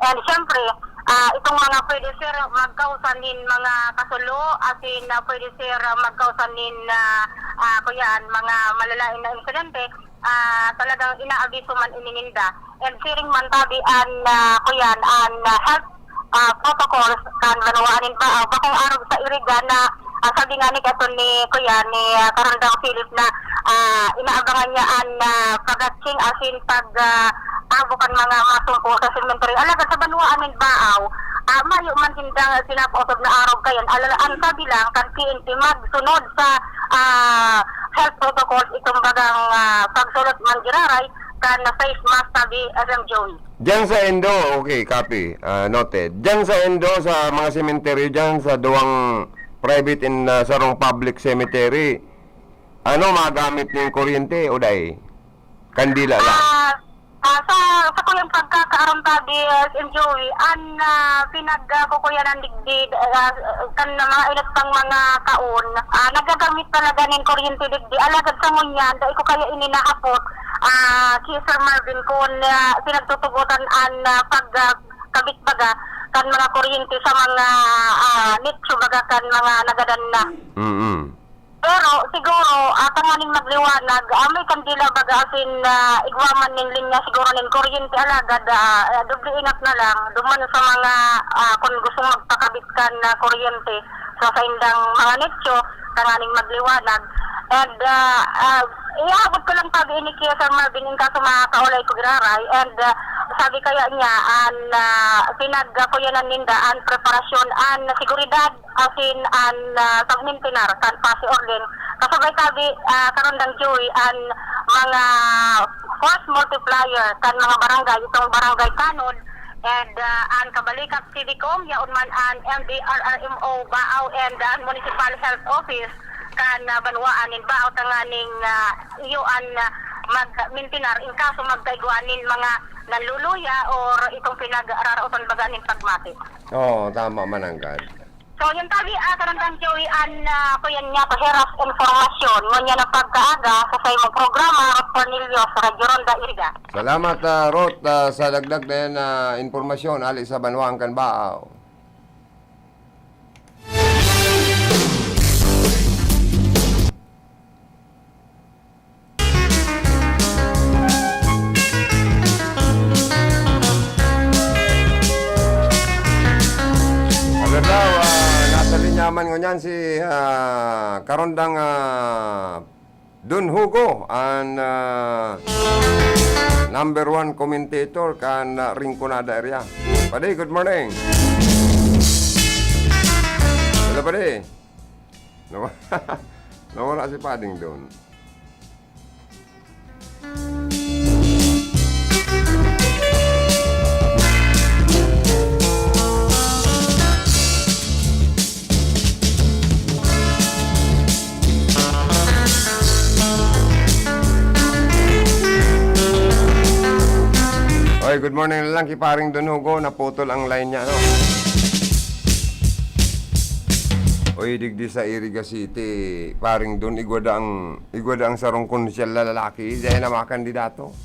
And syempre, ah, itong mga pwede, sir, magkausa nin mga kasulo, asin, ah, pwede, sir, ah, magkausa nin, ah, ah, kuyan, mga malalain na insidente, ah, talagang inaabiso man ini ninda. And siring man tabi an, ah, kuyan, an, ah, health, ah, protocols kan banwaan nin Baao, bakong arog sa iriga na, ah, sabi nga ni katon ni kuyan, ni, ah, Karandang Philip na, ah, inaabangan niya an, ah, pag-atching asin pag, ah, tago kan mga masungko sa sementeryo. Alagad sa banwaan nin Baao, ah, mayo man sindang pinapaotob na arog kayan. Alala, an sabi lang kan P N P, magsunod sa, ah, health protocols itong bagang, ah, pagsulot man giraray kan face mask tabi, Sir Joey. Diyan sa Indo, okay, copy, ah, noted. Diyan sa Indo, sa mga sementeryo diyan, sa duwang private and, ah, sarong public cemetery, ano, magamit ning kuryente, Uday? Kandila lang. Ah, ah, sa, sa kuyang pagkakaaram tabi, ah, Sir Joey, an, ah, pinag, ah, kukuyanan digdi, ah, kan mga inot pang mga kaon, ah, nagagamit talaga nin kuryente digdi. Alagad sa ngunyan, dai ko kaya ini nahapot, ah, ki Sir Marvin, kun, ah, pinagtutugotan an, ah, pag, ah, kabit baga kan mga kuryente sa mga, ah, nicho baga kan mga nagadan na. Mm-mm. Pero siguro, ah, tanganing magliwanag, ah, may kandila baga asin, ah, igwa man nin linya siguro nin kuryente, alagad, ah, ah, doble ingat na lang, duman sa mga, ah, kun gustong magpakabit kan, ah, kuryente sa saindang mga nicho, tanganing magliwanag. And, ah, ah, iabot ko lang tabi ini ki Sir Marvin, in kaso makakaulay ko giraray. And, ah, sabi kaya niya, an, ah, pinagkuyanan ninda an preparasyon, an seguridad, asin an, ah, pagmintinar kan Pasi Orden. Kasabay tabi, ah, Karandang Joey, an mga force multiplier kan mga barangay, itong Barangay Tanod, and, ah, an Kabalikak Civicom, yaon man an M D R R M O Baao, and an Municipal Health Office kan, ah, banwaan nin Baao, tanganing, ah, iyo an, ah, magmintinar in kaso magkaigwa nin mga nanluluya or itong pinagraraotan baga nin pagmati. Oo, tama, mananggad. So, yun tabi, ah, Karandang Joey, an, ah, ako yan niya, pahiras informasyon. Ngunyan ang pagkaaga, sa saimong programa, Ruth Cornelius, Radyo Ronda, Iriga. Salamat, ah, Ruth, ah, sa dagdag na yan na impormasyon, ali sa banwaan kan Baao. Magandang, ah, nasa linya man ngunyan si, ah, Karondang, ah, Don Hugo, an, ah, number one commentator kan, ah, Rinconada area. Padi, good morning. Hello, padi. Nawa-, nawala si Pading Don. Good morning na lang ki Paring Don Hugo, naputol ang line niya, no? Oy, digdi sa Iriga City, Paring Don, igwa da ang, igwa da ang sarong konsyal na lalaki, dai na makandidato.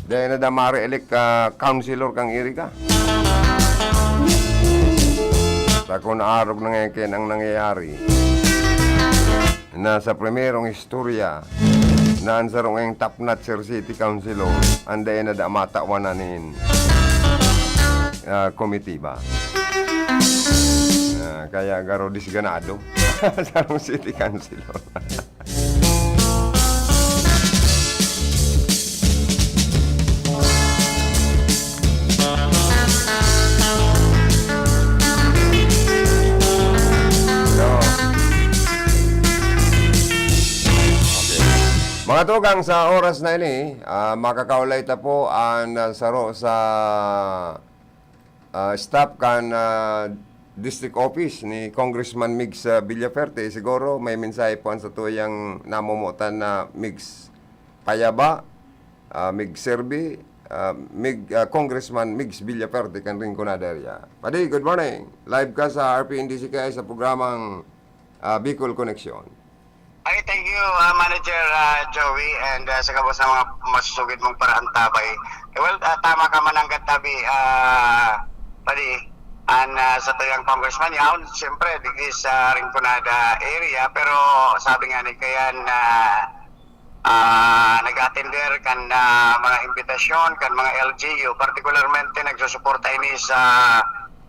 Dai na da mare-elect ka councilor kang Iriga. Sa kun arog na ngayon kayan ang nangyayari, na sa primerong istorya, na an sarong top notcher city councilor, an dai na da matawan na nin, ah, komitiba. Ah, kaya garo disganado sarong city councilor. Mga tugang, sa oras na ini, ah, makakaulay ta po an, ah, saro sa, ah, staff kan, ah, district office ni Congressman Migs, ah, Villaferte. Siguro may mensahe po an satuyang namomotan na Migs Payaba, ah, Migs Serbi, ah, Mig-, ah, Congressman Migs Villaferte kan Rinconada area. Padi, good morning. Live ka sa R P N D C K I sa programang, ah, Bicol Connection. Ay, thank you, ah, Manager, ah, Joey, and, ah, sa gabos na mga masusugid mong paraantabay. Eh, well, ah, tama ka, mananggad tabi, ah, padi, an, ah, satuyang congressman yaon, siyempre, digdi sa Rinconada area, pero sabi nga ni Kayan, ah, ah, nag-atender kan, ah, mga imbitasyon kan mga L G U, partikularmente nagsusuporta ini sa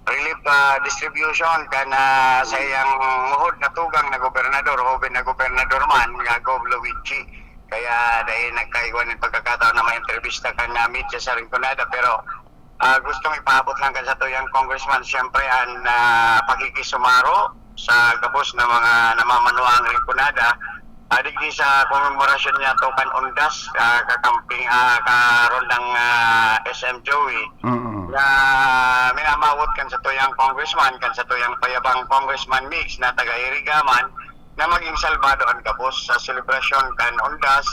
relief, ah, distribution kan, ah, sa iyang muhod na tugang na gobernador, hoben na gobernador man, nga Gov Luigi. Kaya dai nagkaigwa nin pagkakataon na ma-entrevista kan, ah, media sa Rinconada, pero, ah, gustong ipaabot lang kan satuyang congressman, siyempre, an, ah, pakikisumaro sa gabos na mga namamanuang Rinconada, ah, digdi sa komemorasyon niya to kan Undas, ah, kakamping, ah, karondang, ah, S M Joey, Mm. na minamawot kan satuyang congressman, kan satuyang payabang Congressman Migs na taga Irigaman, na maging salbado an gabos sa selebrasyon kan Undas.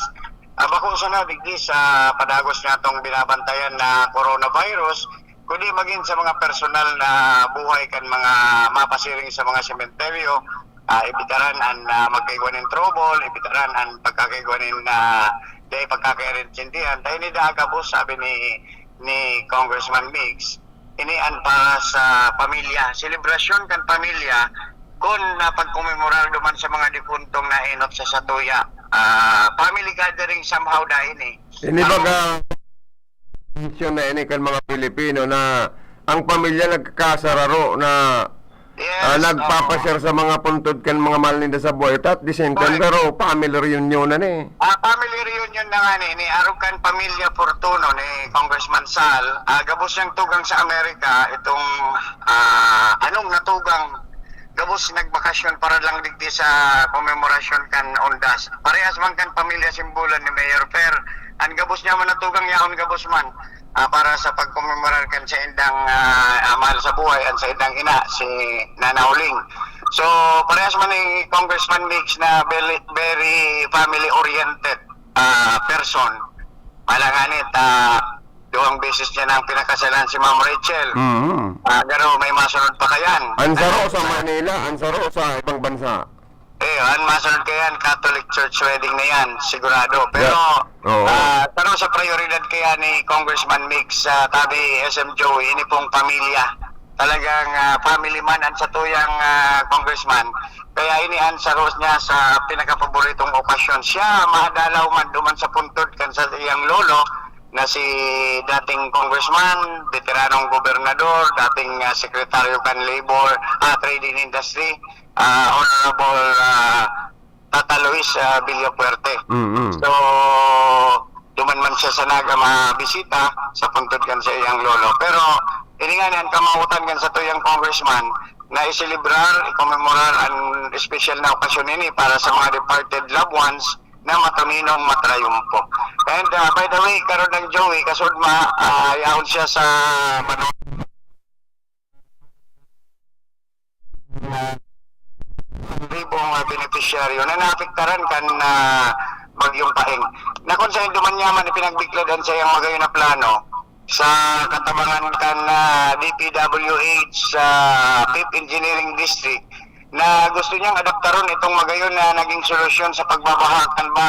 Ah, bako sana digdi sa padagos niyatong binabantayan na coronavirus, kundi magin sa mga personal na buhay kan mga mapasiring sa mga sementeryo, ah, ibitaran an, ah, magkaigwa nin trouble, ibitaran an pagkakaigwa nin, ah, dai pagkakaintindihan. Ta ini daa gabos, sabi ni, ni Congressman Migs, ini an para sa pamilya, selebrasyon kan pamilya, kun napagkomemorar duman sa mga dipuntong naenot sa satuya. Ah, family gathering somehow daa ini. Ini Ang baga tradisyon na ini kan mga Pilipino na ang pamilya nagkakasararo na, Yes, ah, oo. nagpapasyar sa mga puntod kan mga mahal ninda sa buhay. At the same time, Correct. pero family reunion na ni. Ah, family reunion na nga ni, ni arog kan pamilya Fortuno ni Congressman Sal. Ah, gabos niyang tugang sa Amerika, itong, ah, anong natugang gabos nagbakasyon para lang digdi sa komemorasyon kan Undas. Parehas man kan pamilya Simbulan ni Mayor Per, an gabos niya man natugang yaon gabos man, ah, para sa pagkomemorar kan saindang, ah, ah, mahal sa buhay, an saindang ina, si Nana Uling. So, parehas man ni Congressman Migs na very, very family-oriented, ah, person. Alangan it, ah, duwang beses niya nang pinakasalan si Ma'am Rachel. Mm. Ah, pero may masunod pa kayan. An saro sa Manila, an saro sa ibang bansa. Eh, an masunod kayan, Catholic Church wedding na yan, sigurado. Pero, Yeah. Oo. ah, saro sa prioridad kaya ni Congressman Migs, ah, tabi S M Joey, ini pong pamilya. Talagang, ah, family man an satuyang, ah, congressman. Kaya ini an saro niya sa pinakapaboritong okasyon. Siya, madalaw man duman sa puntod kan sa iyang lolo, na si dating congressman, veteranong gobernador, dating, ah, sekretaryo kan Labor, ah, Trade and Industry, ah, Honorable, ah, Tata Luis, ah, Villafuerte. Mm-mm. So, duman man siya sa Naga mabisita sa puntod kan sa iyang lolo. Pero, ini nga ni, an kamawotan kan satuyang congressman na iselebrar, ikomemorar an espesyal na okasyon ini para sa mga departed loved ones na matuninong matrayumpo. And, ah, by the way, karon ang Joey, kasudma, ah, yaon siya sa Manu-, ribong, ah, benepisyaryo na naapektaran kan, ah, Bagyong Paeng. Na kung saan duman niya man ipinagbiklad an saiyang magayon na plano, sa katabangan kan, ah, D P W H sa Fifth Engineering District na gusto niyang adaptaron itong magayon na naging solusyon sa pagbabaha kan ba,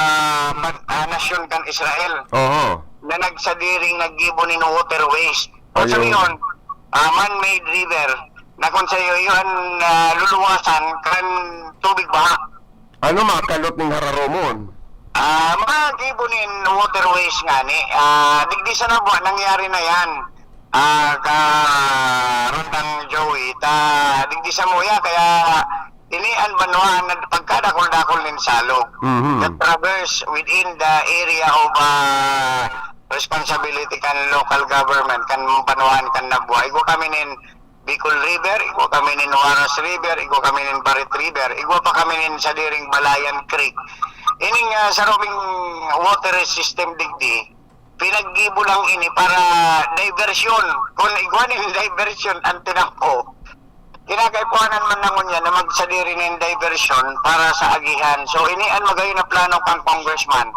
ba, ah, nasyon kan Israel Oho. na nagsadiring naggibo nin waterways. O Ayun. sabiyon, ah, man-made river na kung sa iyo, iyo an, ah, luluwasan kan tubig baha. Ano makalot ning hararomon? Ah, mga gibo nin waterways ngani. Ah, digdi sa Nabua nangyari na yan. Ah, ka Rondang Joey, ta digdi sa Muya, kaya ini an banwaan na pagkadakol-dakol nin salog. Mhm. That traverse within the area of, ah, responsibility kan local government, kan banwaan kan Nabua. Igwa kami nin Bicol River, igwa kami nin Huaras River, igwa kami nin Barit River, igwa pa kami nin sadiring Balayan Creek. Ining, ah, sarong water system digdi, pinaggibo lang ini para diversion. Kung igwa nin diversion, an tinampo, kinakaipuhanan man na ngunyan na magsadiri nin diversion para sa agihan. So, ini an magayon na plano kan congressman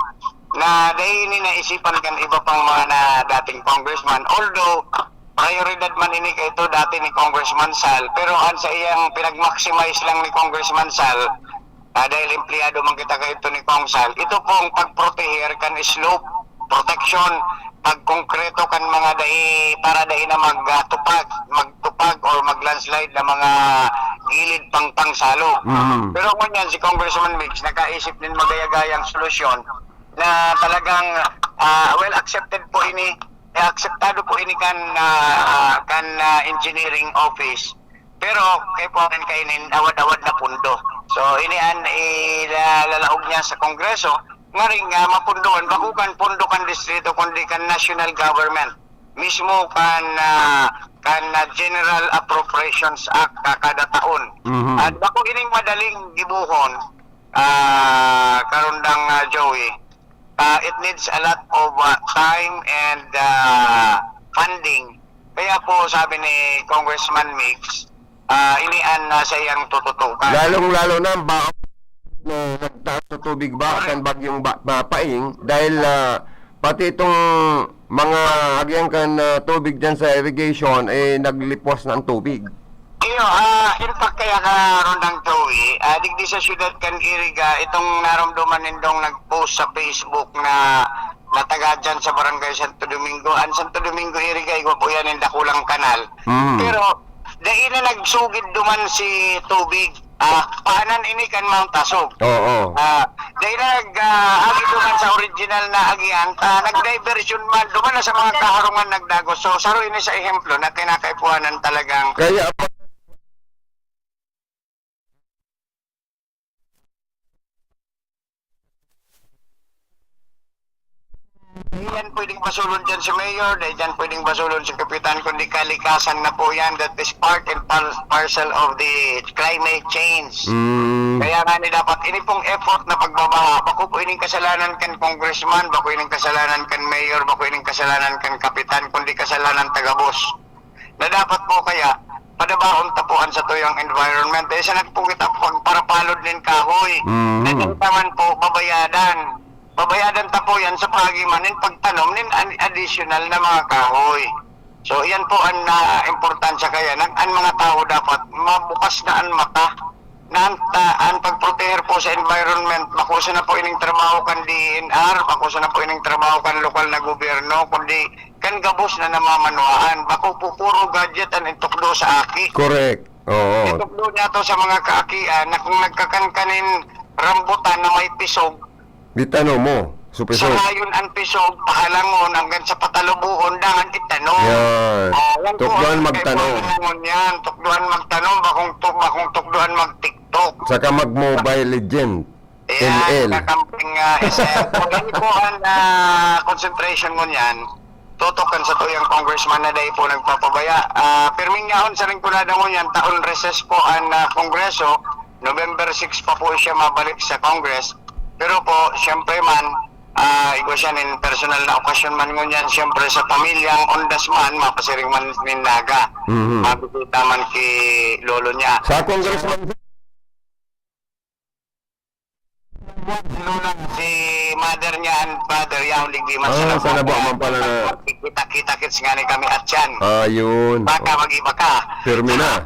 na dai ini naisipan kan iba pang mga na dating congressman. Although, prioridad man ini kaito dati ni Congressman Sal, pero an sa iyang pinag-maximize lang ni Congressman Sal, ah, dahil empleyado man kita kaito ni Cong Sal, ito pong pagproteher kan slope, protection, pagkongkreto kan mga dai, para dai na magtupag, magtupag or mag-landslide na mga gilid pang pangsalog. Mm. Pero ngunyan, si Congressman Migs nakaisip nin magayagayang solusyon na talagang, ah, well accepted po ini, eh, akseptado po ini kan, ah, kan, ah, engineering office. Pero kaipuhan kainin awad-awad na pundo. So, ini an ilalaog niya sa Kongreso, ngaring, ah, mapundoan, bako kan pundo kan distrito, kundi kan national government. Mismo kan, ah, kan, ah, General Appropriations Act, ah, kada taon. Mhm. At bako ining madaling gibuhon, ah, Karondang, ah, Joey. Ah, it needs a lot of, ah, time and, ah, funding. Kaya po, sabi ni Congressman Migs, ah, ini an, ah, sa iyang tututukan. Lalong-lalo na ang baho na nagtaas sa tubig ba, Correct. kan bagyong ba, Mapaing, dahil, ah, pati itong mga agihan kan, ah, tubig dyan sa irrigation, eh, naglipwas na ang tubig. Iyo, ah, in fact, kaya ka, Rondang Joey, ah, digdi sa siyudad kan Iriga, itong naromdoman nindong nag-post sa Facebook na, na taga dyan sa Barangay Santo Domingo. Ang Santo Domingo, Iriga, igwa po yan yung dakulang kanal. Mm. Pero, dai na nagsugid duman si tubig. Ah, paanan ini kan Mount Asog. Oo. Ah, dai na nag, ah, agi duman sa original na agihan, ah, nag-diversion man, duman na sa mga kaharungan nagdagos. So, saro ini sa ehemplo na kinakaipuhanan talagang Kaya Dai yan pwedeng basulon dyan si Mayor, dai dyan pwedeng basulon si Kapitan, kundi kalikasan na po yan. That is part and par-, parcel of the climate change. Mm. Kaya nga ni dapat, ini pong effort na pagbabaha, bako po ining kasalanan kan congressman, bako ining kasalanan kan mayor, bako ining kasalanan kan kapitan, kundi kasalanan taga-boss. Na dapat po kaya, padabahon ta po an satuyang environment. Eh, sa nagpugit ako pagparapalod nin kahoy, Mhm. na dahil naman po, babayadan. Babayadan ta po yan sa pagi man nin pagtanom nin an-, additional na mga kahoy. So, iyan po an, ah, importansya kaya. Nag-, an mga tao dapat mabukas na an mata na an, ah, an pagproteher po sa environment, bako sana po ining trabaho kan D E N R, bako sana po ining trabaho kan lokal na gobyerno, kundi kan gabos na namamanwaan. Bako po puro gadget an itukdo sa aki. Correct. Oo. Itukdo niya to sa mga kaakian na kung nagkakan ka nin rambutan na may pisog, Itano mo. Supisog. Sarayon an pisog, pahalangon hanggang sa patalubuon, dangan itano. Yan. Oh, yan po Tukdoan ang magtano. kaipuhan ngunyan. Tukdoan magtano, bakong tu-, bakong tukdoan mag-TikTok. Saka mag-Mobile Legend. Ayan, M L. kakamping, ah, S M. So, yan po ang, ah, concentration ngunyan. Tutok kan satuyang congressman na dai po nagpapabaya. Ah, pirming yaon sa lingkurada ngunyan, taon recess po ang, ah, Kongreso. November six pa po siya mabalik sa Congress. Pero po, siyempre man, ah, igwa siya nin personal na okasyon man ngunyan, siyempre sa pamilyang undas man, mapasiring man nin Naga. Mhm. Mabisita man ki lolo niya. Sa congressman, Si Lola, si mother niya and father, yaon digdi man sa Ah, sa Labuan. Labuan man pala na. Kita-kita kits nga ni kami at yan. Ah, yun. Baka mag-iba ka. Pirmi na.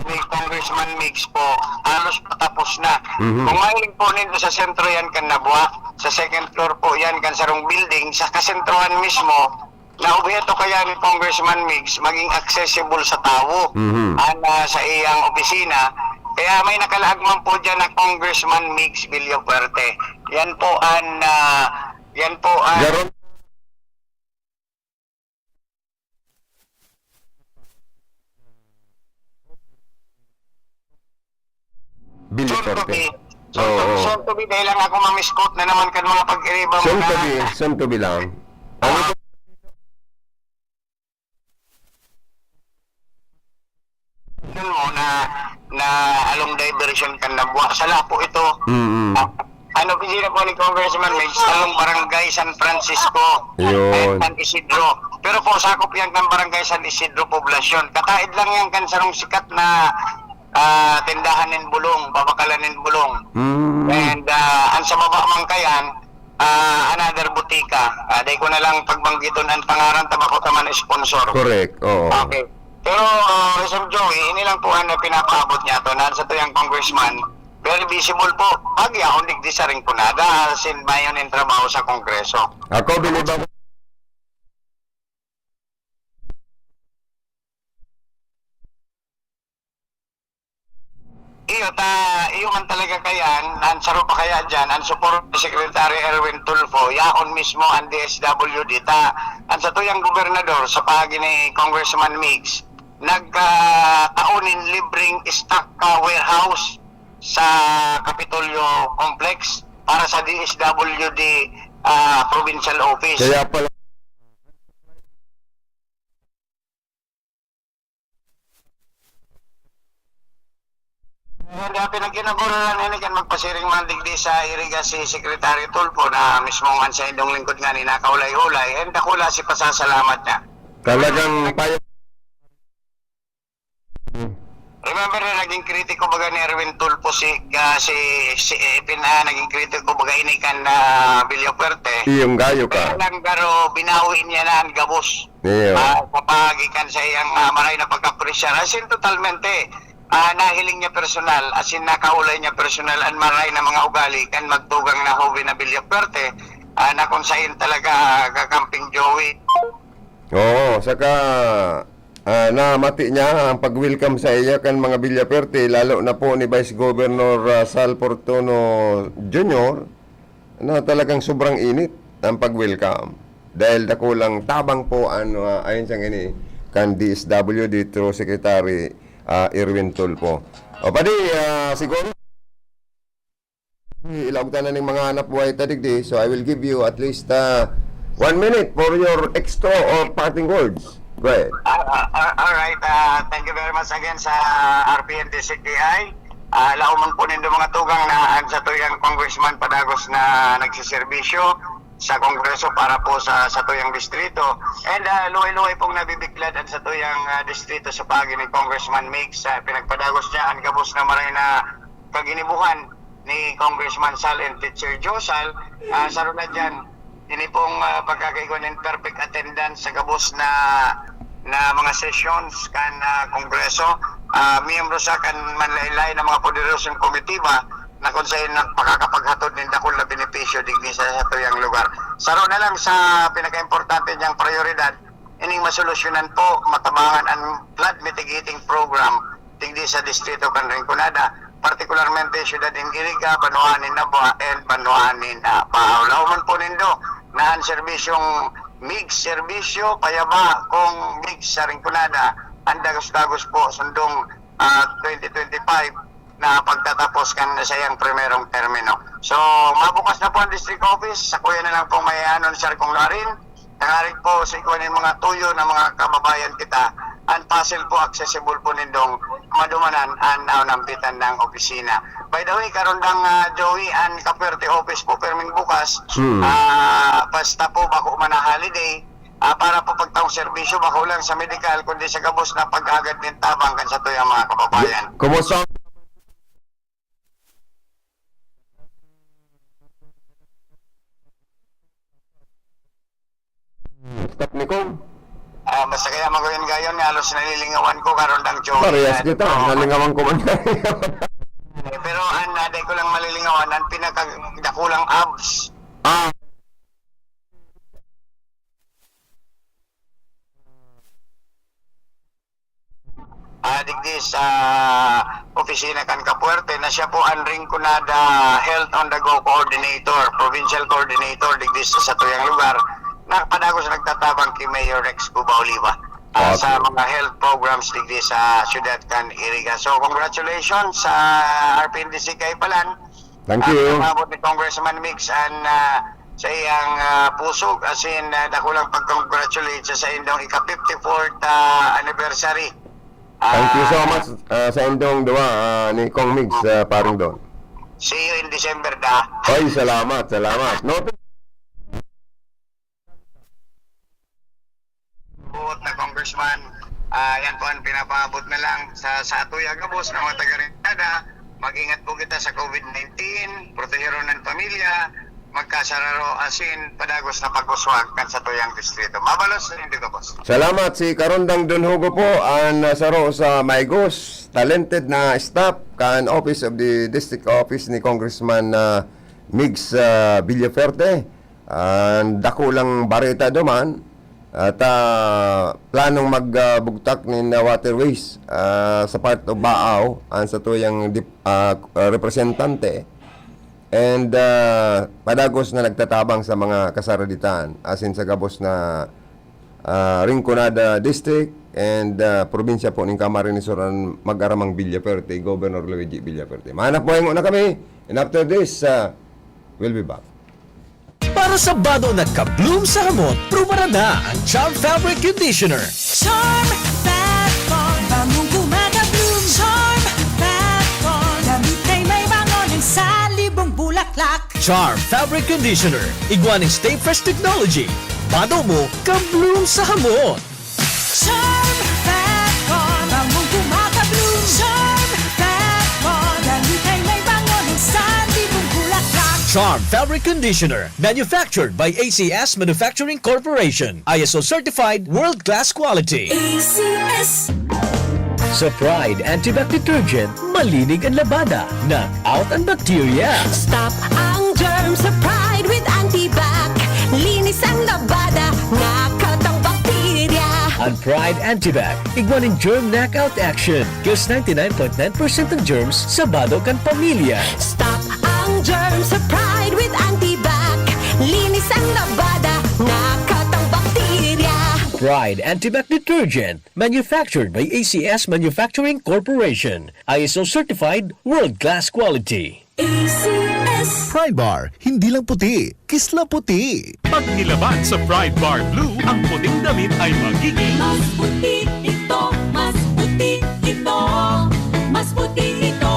Ni Congressman Migs po, halos patapos na. Mhm. Kung mahiling po ninyo sa sentro yan kan Nabua, sa second floor po yan kan sarong building, sa kasentrohan mismo, naobheto kaya ni Congressman Migs maging accessible sa tawo Mhm. an, ah, sa iyang opisina. Kaya may nakalaag man po dyan na Congressman Migs Villafuerte. Yan po an, ah, yan po an Garon. Soon to Villafuerte. Be. Soon to, Oo. Soon to be, dahil lang ako mamiskot na naman kan mga pag-iriba mo Soon to na be, soon to be lang. Ano Ah. Yun mo na, na along diversion kan Nabua. Sa Lapu ito. Mm-mm. Ah, ano, opisina po ni Congressman Migs, along Barangay San Francisco, Yun. eh, San Isidro. Pero po, sakop yan kan Barangay San Isidro Poblacion. Kataid lang yan kan sarong sikat na, ah, tindahan nin bulong, babakalan nin bulong. Mm. And, ah, ang sa baba man kayan, ah, another butika. Ah, dai ko na lang pagbanggiton ang pangaran, ta bako ta man sponsor. Correct, oo. Okay. Pero, ah, Sir Joey, ini lang po ang pinapaabot niya to, na sa tuyang congressman, very visible po. Pag yaon digdi sa Rinconada, sin mayo nin trabaho sa Kongreso. Ako, bilib ako. Iyo, ta, iyo man talaga kayan, ang saro pa kaya dyan, ang support ni Secretary Erwin Tulfo, yaon mismo ang D S W D. Ta, ang satuyang gobernador sa paagi ni Congressman Migs, nagkataon nin libreng stock, ah, warehouse sa Kapitolyo Complex para sa D S W D, ah, Provincial Office. Kaya pala Kaya dati nagkinaguraran ini kan magpasiring man digdi sa iriga si Secretary Tulfo na mismong an saindong lingkod ngani nakaulay-ulay, and dakula si pasasalamat niya. Talagang pay- Remember na naging kritiko baga ni Erwin Tulfo si, ah, si, si, eh, pin-, ah, naging kritiko baga ini kan, ah, Villafuerte. Iyong gayo ka. Kaya lang, pero binawi niya na ang gabos. Iyo. Ah, sa pagikan sa iyang, ah, maray na pagkapresyar. As in, totalmente, ah, nahiling niya personal, as in, nakaulay niya personal ang maray na mga ugali kan magtugang na Joven na Villafuerte, ah, na kung sain talaga, ah, kakamping Joey. Oo, saka, ah, namati niya ang pag-welcome sa iya kan mga Villafuerte, lalo na po ni Vice Governor, ah, Sal Fortuno Junior, na talagang sobrang init ang pag-welcome. Dahil dakulang tabang po an, ah, ayon sa ini kan D S W D through Secretary, ah, Erwin Tulfo. O, padi, ah, siguro, ilaog ta na ning mga hanap buhay ta digdi. So, I will give you at least, ah, one minute for your extra or parting words. Go ahead. Ah, ah, ah, alright. Ah, thank you very much again sa R P N D C T I. Ah, laomon po nindo mga tugang na ang satuyang congressman padagos na nagseserbisyo sa Kongreso para po sa satuyang distrito. And, ah, luhay-luhay pong nabibiklad ang satuyang, ah, distrito sa paagi ni Congressman Migs. Ah, pinagpadagos niya ang gabos na maray na kaginibuhan ni Congressman Sal and Teacher Joe Sal. Ah, sa runa dyan, ini pong, ah, pagkakaigwa nin perfect attendance sa gabos na, na mga sessions kan, ah, Kongreso. Ah, miyembro sa kan manlain-lain na mga poderosong komitiba na kung saan nagpakakapaghatod nin dakul na benepisyo digdi sa satuyang lugar. Saro na lang sa pinakaimportante niyang prioridad, ining masolusyonan po, matabangan ang flood mitigating program digdi sa distrito kan Rinconada, partikularmente syudad nin Iriga, Banwaan nin Nabua, and Banwaan nin, ah, Baao. Laomon po nindo na ang serbisyong Migs, serbisyo, payaba kung Migs sa Rinconada, ang dagos-dagos po, sundong, ah, twenty twenty-five na pagtatapos kan sa iyang primerong termino. So, mabukas na po ang district office, sakuya na lang po may anunsar kung larin. Tangarig po sa ikuha nin mga tuyo na mga kababayan kita, an Pasel po accessible po nindong madumanan an, ah, nambitan ng opisina. By the way, karon dang, ah, Joey, an Kapwerte office po, perming bukas. Hmm. Ah, basta po bako man na holiday, Ah, para po pagtaong serbisyo, bako lang sa medikal, kundi sa gabos na pag-agad nin tabang kan satuyang mga kababayan. Kumusta? Stop ni Kong. Ah, basta kaya maguyon-gayon nga halos nalilingawan ko karon dang Joey Parehas na kita, ito. Nalingawan ko man. Eh, pero ang naday ko lang malilingawan, ang pinakadakulang abs. Ah. Ah, digdi sa opisina kan Kapuerte na siya po ang Rinconada Health on the Go Coordinator, Provincial Coordinator digdi sa satuyang lugar, na padagos nagtatabang ki Mayor Rex Cuba Oliva, ah, Okay. sa mga health programs digdi sa siyudad kan Iriga. So, congratulations sa R P N D C Kaipalan. Thank Ah, you. Pinapabot ni Congressman Migs an, ah, sa iyang, ah, pusog, as in, ah, dakulang pag-congratulate sa, sa indong ika-fifty-fourth, ah, anniversary. Thank you so Ah, much, ah, sa indong duwa, ah, ni Kong Migs, ah, Parong Don. See you in December, da. Ay, salamat, salamat. No, Buot na, Congressman. Ah, yan po ang pinapaabot na lang sa, sa atuya gabos na mga taga-Rinconada. Mag-ingat po kita sa COVID nineteen, proteheron ang pamilya, magkasararo asin padagos na pag-uswag kan satuyang distrito. Mabalos sa inyo gabos. Salamat. Si Karondang Don Hugo po, ang, ah, saro sa maigos, talented na staff kan Office of the District Office ni Congressman, ah, Migs, ah, Villaferte. Ah, dakulang bareta duman at, ah, planong mag, ah, bugtak nin, ah, waterways, ah, sa part of Baao, ang satuyang dip-, ah, ah, representante. And, ah, padagos na nagtatabang sa mga kasaraditan, asin sa gabos na, ah, Rinconada District and, ah, probinsya po nin Camarines Sur, an mag-aramang Villaferte, Governor Luigi Villaferte. Mahanap buhay muna kami. And after this, ah, we'll be back. Para sa bado na ka-bloom sa hamot, prubaran na ang Charm Fabric Conditioner. Charm Fat Bond, bangong gumagabloom. Charm Fat Bond, damit ay may bango ng salibong bulaklak. Charm Fabric Conditioner, igwa nin Stay Fresh Technology. Bado mo, ka-bloom sa hamot. Charm Fat Bond, bangong gumagabloom. Charm Fat Bond, damit ay may bango ng salibong bulaklak. Charm Fabric Conditioner, manufactured by A C S Manufacturing Corporation. I S O certified, world-class quality. A C S. Sa Pride Antibac Detergent, malinig ang labada, knock out ang bacteria. Stop ang germs sa Pride with Antibac. Linis ang labada, knock out ang bakterya. Ang Pride Antibac, igwa nin germ knockout action. Kills ninety-nine point nine percent ng germs sa bado kan pamilya. Stop ang germs sa Pride with Antibac. Linis ang labada, knock out ang bakterya. Pride Antibac Detergent, manufactured by A C S Manufacturing Corporation. I S O certified, world-class quality. A C S. Pride Bar, hindi lang puti, kisla puti. Pag nilaban sa Pride Bar Blue, ang puting damit ay magiging Mas puti ito, mas puti ito, mas puti ito.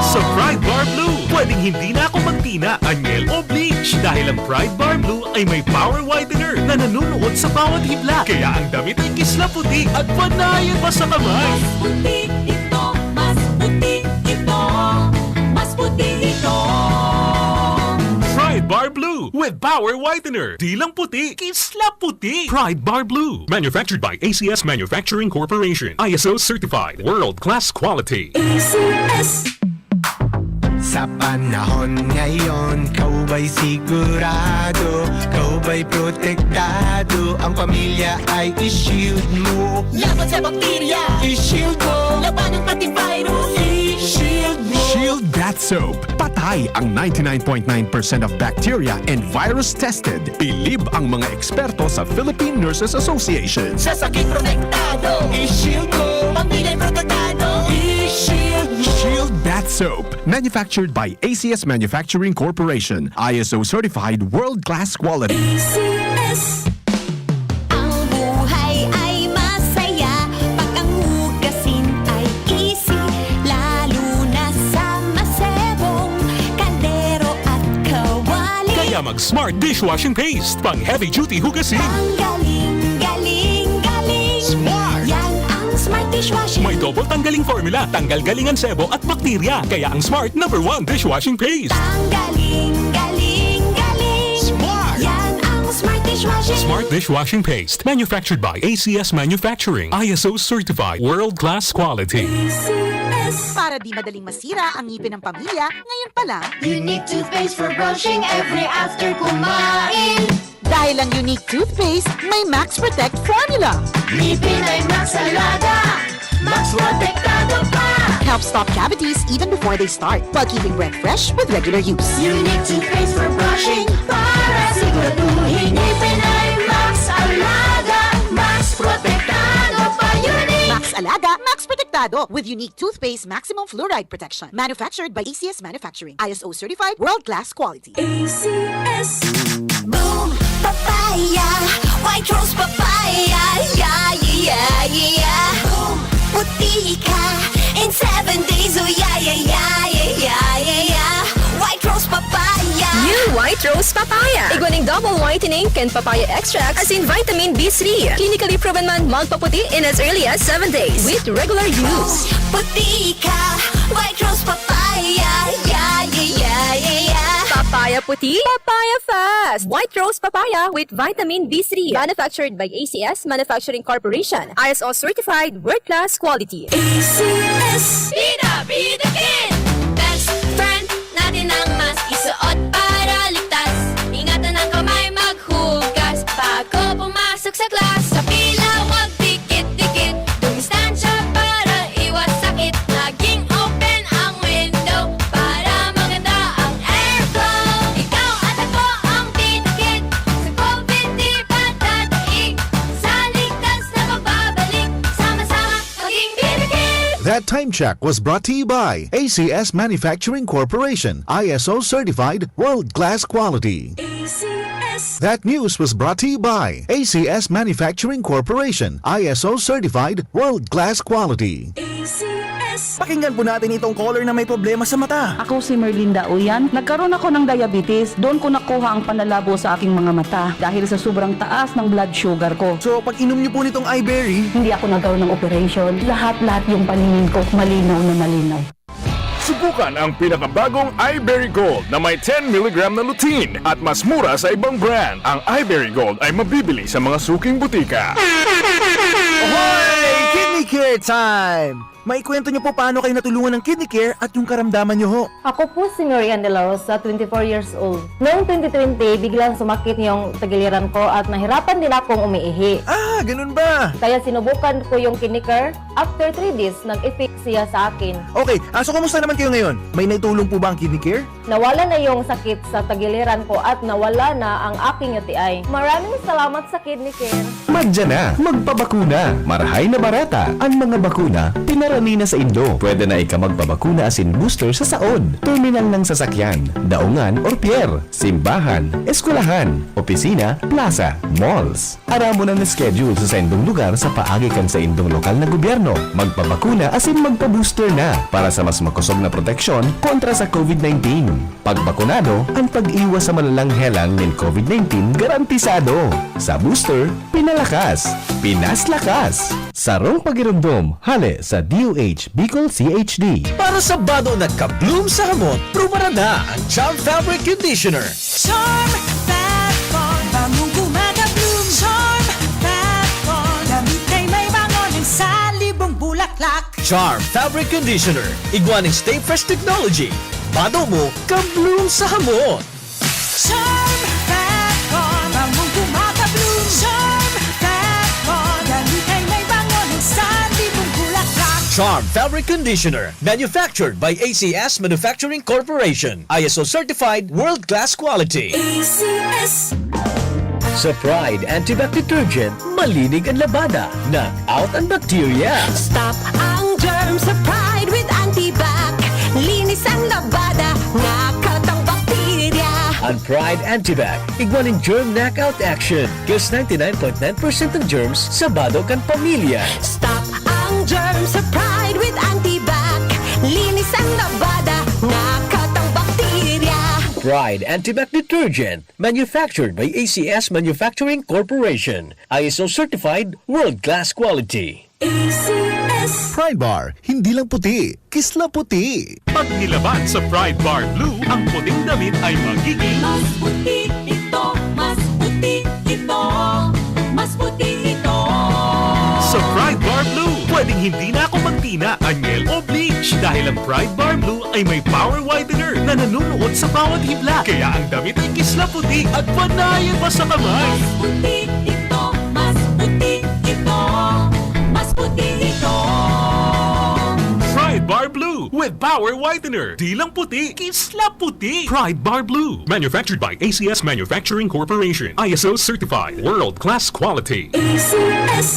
Sa Pride Bar Blue, pwedeng hindi na ako magtina, anyel o bleach dahil ang Pride Bar Blue ay may power whitener na nanunuot sa bawat hibla. Kaya ang damit ay kisla puti at panayan pa sa kamay. Mas puti ito, mas puti ito, mas puti ito. Pride Bar Blue with power whitener. Di lang puti, kisla puti. Pride Bar Blue. Manufactured by A C S Manufacturing Corporation. I S O certified. World class quality. A C S. Sa panahon ngayon, ikaw ba'y sigurado? Ikaw ba'y protektado? Ang pamilya ay i-shield mo. Laban sa bakterya, i-shield mo. Laban ng antivirus, i-shield mo. Shield Bath Soap. Patay ang ninety-nine point nine percent of bacteria and virus tested. Bilib ang mga eksperto sa Philippine Nurses Association. Sa sakit protektado, i-shield mo. Pamilya protektado, i-shield mo. Shield Bath Soap. Manufactured by A C S Manufacturing Corporation. I S O certified world-class quality. A C S. Ang buhay ay masaya pag ang hugasin ay easy, lalo na sa masebong kaldero at kawali. Kaya Mag Smart Dishwashing Paste. Pang heavy duty hugasin. Ang galing, galing, galing. Smart! Yan ang Smart Dishwashing. May double tanggaling formula. Tanggal galing ang sebo at bakterya. Kaya ang Smart number one dishwashing paste. Ang galing, galing, galing. Smart! Yan ang Smart Dishwashing. Smart Dishwashing Paste. Manufactured by A C S Manufacturing. I S O certified. World class quality. A C S. Para di madaling masira ang ngipin ng pamilya, ngayon pa lang. Unique toothpaste for brushing every after kumain. Dahil ang Unique toothpaste may Max Protect formula. Ngipin ay Max Alaga, Max Protektado pa. Helps stop cavities even before they start, while keeping breath fresh with regular use. Unique toothpaste for brushing para siguraduhin ngipin ay Max Alaga, Max Protektado pa. Unique! Max Alaga, Max Protektado with Unique toothpaste maximum fluoride protection. Manufactured by A C S Manufacturing. I S O certified, world-class quality. A C S. Boom Papaya, White Rose Papaya, yeah, yeah, yeah. Boom, puti ka in seven days, oh yeah, yeah, yeah. White Rose Papaya. New White Rose Papaya. Igwa nin double whitening kan papaya extract asin vitamin B three. Clinically proven man magpaputi in as early as seven days with regular use. Puti ka, White Rose Papaya, yeah, yeah, yeah, yeah, yeah. Papaya puti, papaya fast. White Rose Papaya with vitamin B three. Manufactured by A C S Manufacturing Corporation. I S O certified, world-class quality. A C S. Bida, bida, kid! Best friend natin ang mask, isuot para ligtas. Ingatan ang kamay, maghugas bago pumasok sa class. Sa pila, wag dikit-dikit. Dumistansya para iwas sakit. Laging open ang window para maganda ang airflow. Ikaw at ako ang titikit sa covid, di ba dadaig? Sa ligtas na pagbabalik, sama-sama maging titikit. That time check was brought to you by A C S Manufacturing Corporation, I S O certified, world-class quality. A C S. That news was brought to you by A C S Manufacturing Corporation, I S O certified, world-class quality. A C S. Pakinggan po natin itong caller na may problema sa mata. Ako si Merlinda Uyan. Nagkaroon ako ng diabetes. Doon ko nakuha ang panlalabo sa aking mga mata dahil sa sobrang taas ng blood sugar ko. So, pag inom niyo po nitong iBerry, hindi ako nagkaroon ng operation. Lahat-lahat yung paningin ko, malinaw na malinaw. Subukan ang pinakabagong iBerry Gold na may ten milligram na lutein at mas mura sa ibang brand. Ang iBerry Gold ay mabibili sa mga suking butika. Hoy! Kidney Care Time! Maikwento niyo po paano kayo natulungan ng Kidney Care at yung karamdaman niyo ho. Ako po si Marian De La Rosa, twenty-four years old. Noong twenty twenty, biglang sumakit yung tagiliran ko at nahirapan din akong umiihi. Ah, ganun ba? Kaya sinubukan ko yung Kidney Care. After three days, nag-effect siya sa akin. Okay, ah, so kumusta naman kayo ngayon? May naitulong po ba ang Kidney Care? Nawala na yung sakit sa tagiliran ko at nawala na ang aking U T I. Maraming salamat sa Kidney Care. Magdiyan na, magpabakuna. Marahay na barata. An mga bakuna, pinarani na saindo. Pwede na ika magpabakuna asin booster sa saod, terminal ng sasakyan, daungan or pier, simbahan, eskwelahan, opisina, plaza, malls. Aramon an schedule sa saindong lugar sa paagi kan saindong lokal na gobyerno. Magpabakuna asin magpa-booster na para sa mas makosog na proteksyon kontra sa covid nineteen. Pagbakunado, an pag-iwas sa malalang helang nin covid nineteen garantisado. Sa booster, pinalakas, pinaslakas. Sarong pagiromdom, hale sa D O H Bicol C H D. Para sa bado na ka-bloom sa hamot, prubaran na ang Charm Fabric Conditioner. Charm Fab Bond, bangong gumagabloom. Charm Fab Bond, damit ay may bango ng salibong bulaklak. Charm Fabric Conditioner, igwa nin Stay Fresh Technology. Bado mo, ka-bloom sa hamot. Charm Fab Bond, bangong gumagabloom. Charm Fab Bond, damit ay may bango ng salibong bulaklak. Charm Fabric Conditioner, manufactured by A C S Manufacturing Corporation. I S O certified, world-class quality. A C S. Sa Pride Antibac Detergent, malinig an labada, knock out an bacteria. Stop ang germs sa Pride with Antibac. Linis ang labada, knock out ang bakterya. An Pride Antibac, igwa nin germ knockout action. Kills ninety-nine point nine percent ng germs sa bado kan pamilya. Stop ang germs sa Pride with Antibac. Linis ang labada, knock out ang bakterya. Pride Antibac Detergent, manufactured by A C S Manufacturing Corporation. I S O certified, world-class quality. A C S. Pride Bar, hindi lang puti, kisla puti. Pag nilaban sa Pride Bar Blue, ang puting damit ay magiging Mas puti ito, mas puti ito, mas puti ito. Sa Pride Bar Blue, pwedeng hindi na ako magtina, anyel o bleach dahil ang Pride Bar Blue ay may power whitener na nanunuot sa bawat hibla. Kaya ang damit ay kisla puti at panayan pa sa kamay. Mas puti ito, mas puti ito, mas puti ito. Pride Bar Blue with Power Whitener. Di lang puti, kisla puti. Pride Bar Blue. Manufactured by A C S Manufacturing Corporation. I S O certified. World class quality. A C S.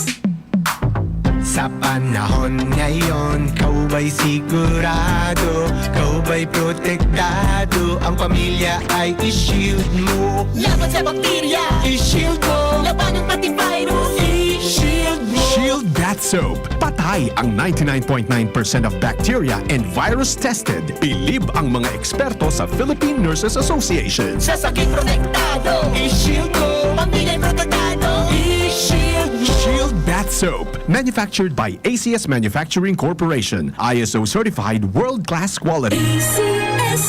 Sa panahon ngayon, ikaw ba'y sigurado? Ikaw ba'y protektado? Ang pamilya ay i-shield mo. Laban sa bakterya, i-shield mo. Labanan pati virus, i-shield mo. Shield Bath Soap. Patay ang ninety nine point nine percent of bacteria and virus tested. Bilib ang mga eksperto sa Philippine Nurses Association. Sa sakit protektado, i-shield mo. Pamilya protektado, i-shield mo. Shield Bath Soap. Manufactured by A C S Manufacturing Corporation. I S O certified, world-class quality. A C S.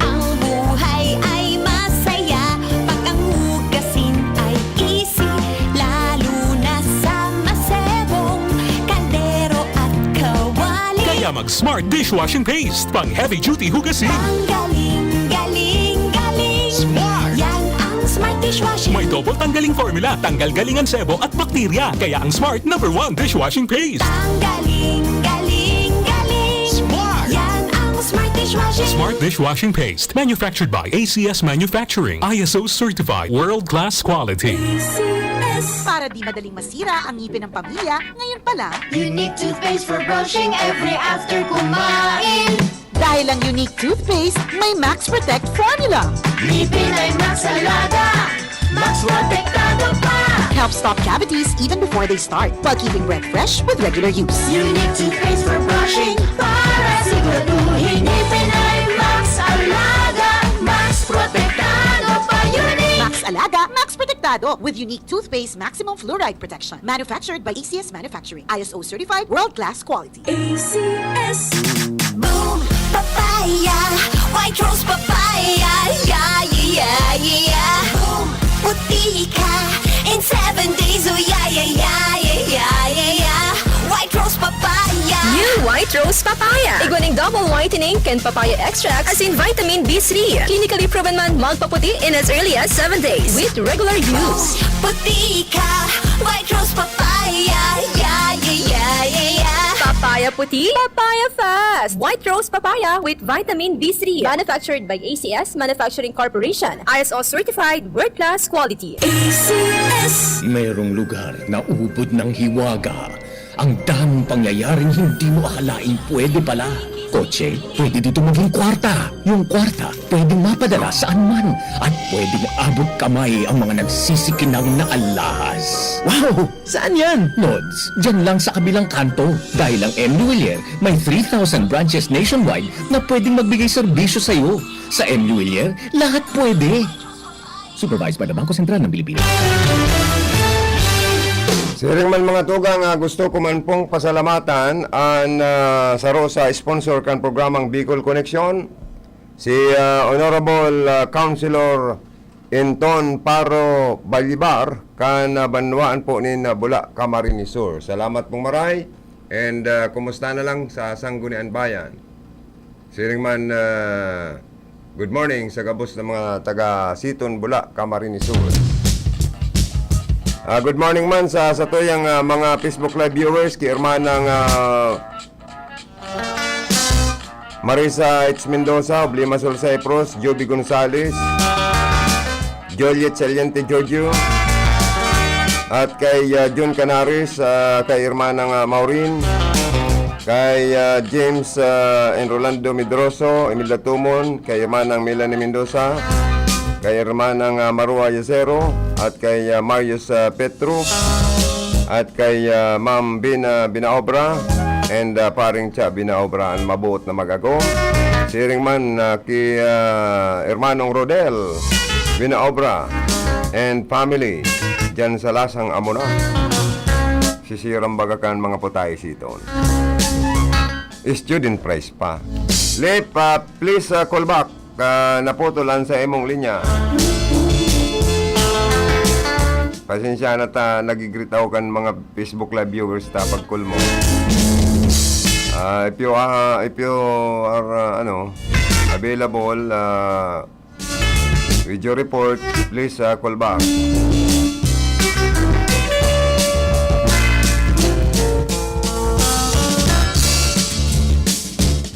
Ang buhay ay masaya pag ang hugasin ay easy, lalo na sa masebong kaldero at kawali. Kaya mag-Smart Dishwashing Paste, pang heavy duty hugasin. Ang galing, galing, galing. Smart! Yan ang Smart Dishwashing. May double tanggaling formula, tanggal galing ang sebo at bakterya. Kaya ang Smart number one dishwashing paste. Ang galing, galing, galing. Smart! Yan ang Smart Dishwashing. Smart Dishwashing Paste, manufactured by A C S Manufacturing, I S O certified, world-class quality. A C S. Para di madaling masira ang ngipin ng pamilya, ngayon pa lang. Unique toothpaste for brushing every after kumain. Dahil ang Unique Toothpaste may Max Protect Formula. Ngipin ay Max Alaga, Max Protektado pa. Helps stop cavities even before they start, while keeping breath fresh with regular use. Unique Toothpaste for brushing, para siguraduhin ngipin ay Max Alaga, Max Protektado pa. Unique! Max Alaga, Max Protektado, with Unique Toothpaste Maximum Fluoride Protection. Manufactured by A C S Manufacturing. I S O certified, world-class quality. A C S. Boom Papaya, White Rose Papaya, yeah, yeah, yeah, yeah. Boom, puti ka in seven days, oh yeah, yeah, yeah, yeah, yeah, yeah, yeah. White Rose Papaya. New White Rose Papaya. Igwa nin double whitening kan papaya extract asin vitamin B three. Clinically proven man magpaputi in as early as seven days with regular use. Boom, puti ka, White Rose Papaya, yeah, yeah, yeah, yeah, yeah. Papaya puti, papaya fast. White Rose Papaya with vitamin B three. Manufactured by A C S Manufacturing Corporation. I S O certified, world-class quality. A C S. Mayroong lugar na ubod ng hiwaga. Ang daming pangyayaring hindi mo akalaing pwede pala. Kotse, pwede dito maging kwarta. Yung kwarta, pwedeng mapadala saan man. At pwedeng abot kamay ang mga nagsisikinang na alahas. Wow! Saan yan? Lods, dyan lang sa kabilang kanto. Dahil ang M Luwilier may three thousand branches nationwide na pwedeng magbigay serbisyo sa'yo. Sa M Luwilier, lahat pwede. Supervised by the Bangko Sentral ng Pilipinas. Siring man, mga tugang, ah, gusto ko man pong pasalamatan an, ah, saro sa sponsor kan programang Bicol Connection, si, ah, Honorable, ah, Councilor Inton Paro Balibar, kan, ah, banwaan po nin, ah, Bula, Camarines Sur. Salamat pong maray, and, ah, kumusta na lang sa Sangguniang Bayan? Siring man, ah, good morning sa gabos na mga taga Siton, Bula, Camarines Sur. Ah, good morning man sa satuyang, ah, mga Facebook Live viewers, ki Hermanang, ah, Marisa H Mendoza, Oblima Sol Cyprus, Joby Gonzales, Juliet Saliente Giorgio, at kay, ah, Jun Canaris, ah, kay Hermanang, ah, Maureen, kay, ah, James, ah, and Rolando Medroso, Imelda Tumon, kay Hermanang Melanie Mendoza, kay Hermanang, ah, Marua Yacero, at kay, ah, Marius, ah, Petro, at kay, ah, Ma'am Bina Binaobra, and, ah, Paring Cha Binaobra, an mabuot na mag-agom. Siring man, ah, ki, ah, Hermanong Rodel Vinaobra and family, dyan sa Lasang Amona. Sisirang baga kan mga putay siton. Student price pa. Lip, ah, please, ah, call back. Ah, naputol an sa imong linya. Pasensya na ta, nag-greet ako kan mga Facebook Live viewers ta pag call mo. Ah, if you, ah, if you are, ah, ano, available, ah, with your report, please, ah, call back.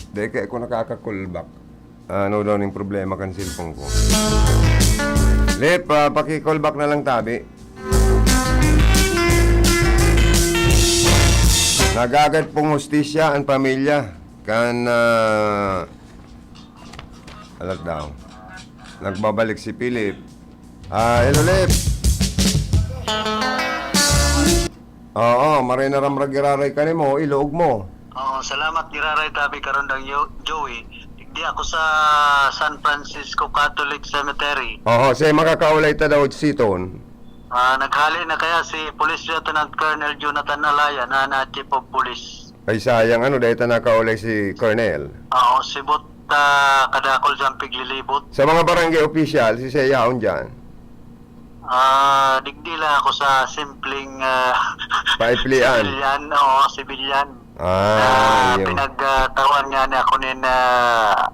Dai kaya ko nakaka-call back. Ano daw ning problema kan cellphone ko? Lip, ah, paki-call back na lang tabi. Nagagad pong hustisya an pamilya kan, ah, alat daw. Nagbabalik si Philip. Ah, hello, Lip. Oo, maray na ramrag giraray ka nimo, iluog mo. Oo, salamat giraray tabi karundang Yo-, Joey. Digdi ako sa San Francisco Catholic Cemetery. Oo, say makakaulay ta daw siton. Ah, naghali na kaya si Police Lieutenant Colonel Jonathan Alaya na, na Chief of Police. Ay, sayang, ano, dahil ta nakaulay si Colonel. Oo, sibot, ah, kadakol sa piglilibot. Sa mga barangay official, si Seyaon dyan. Ah, digdi lang ako sa simpleng, ah, Paipilian. Civilian. Oo, civilian. Ah, Na yun. pinag, ah, tawan nga ni ako nin, ah,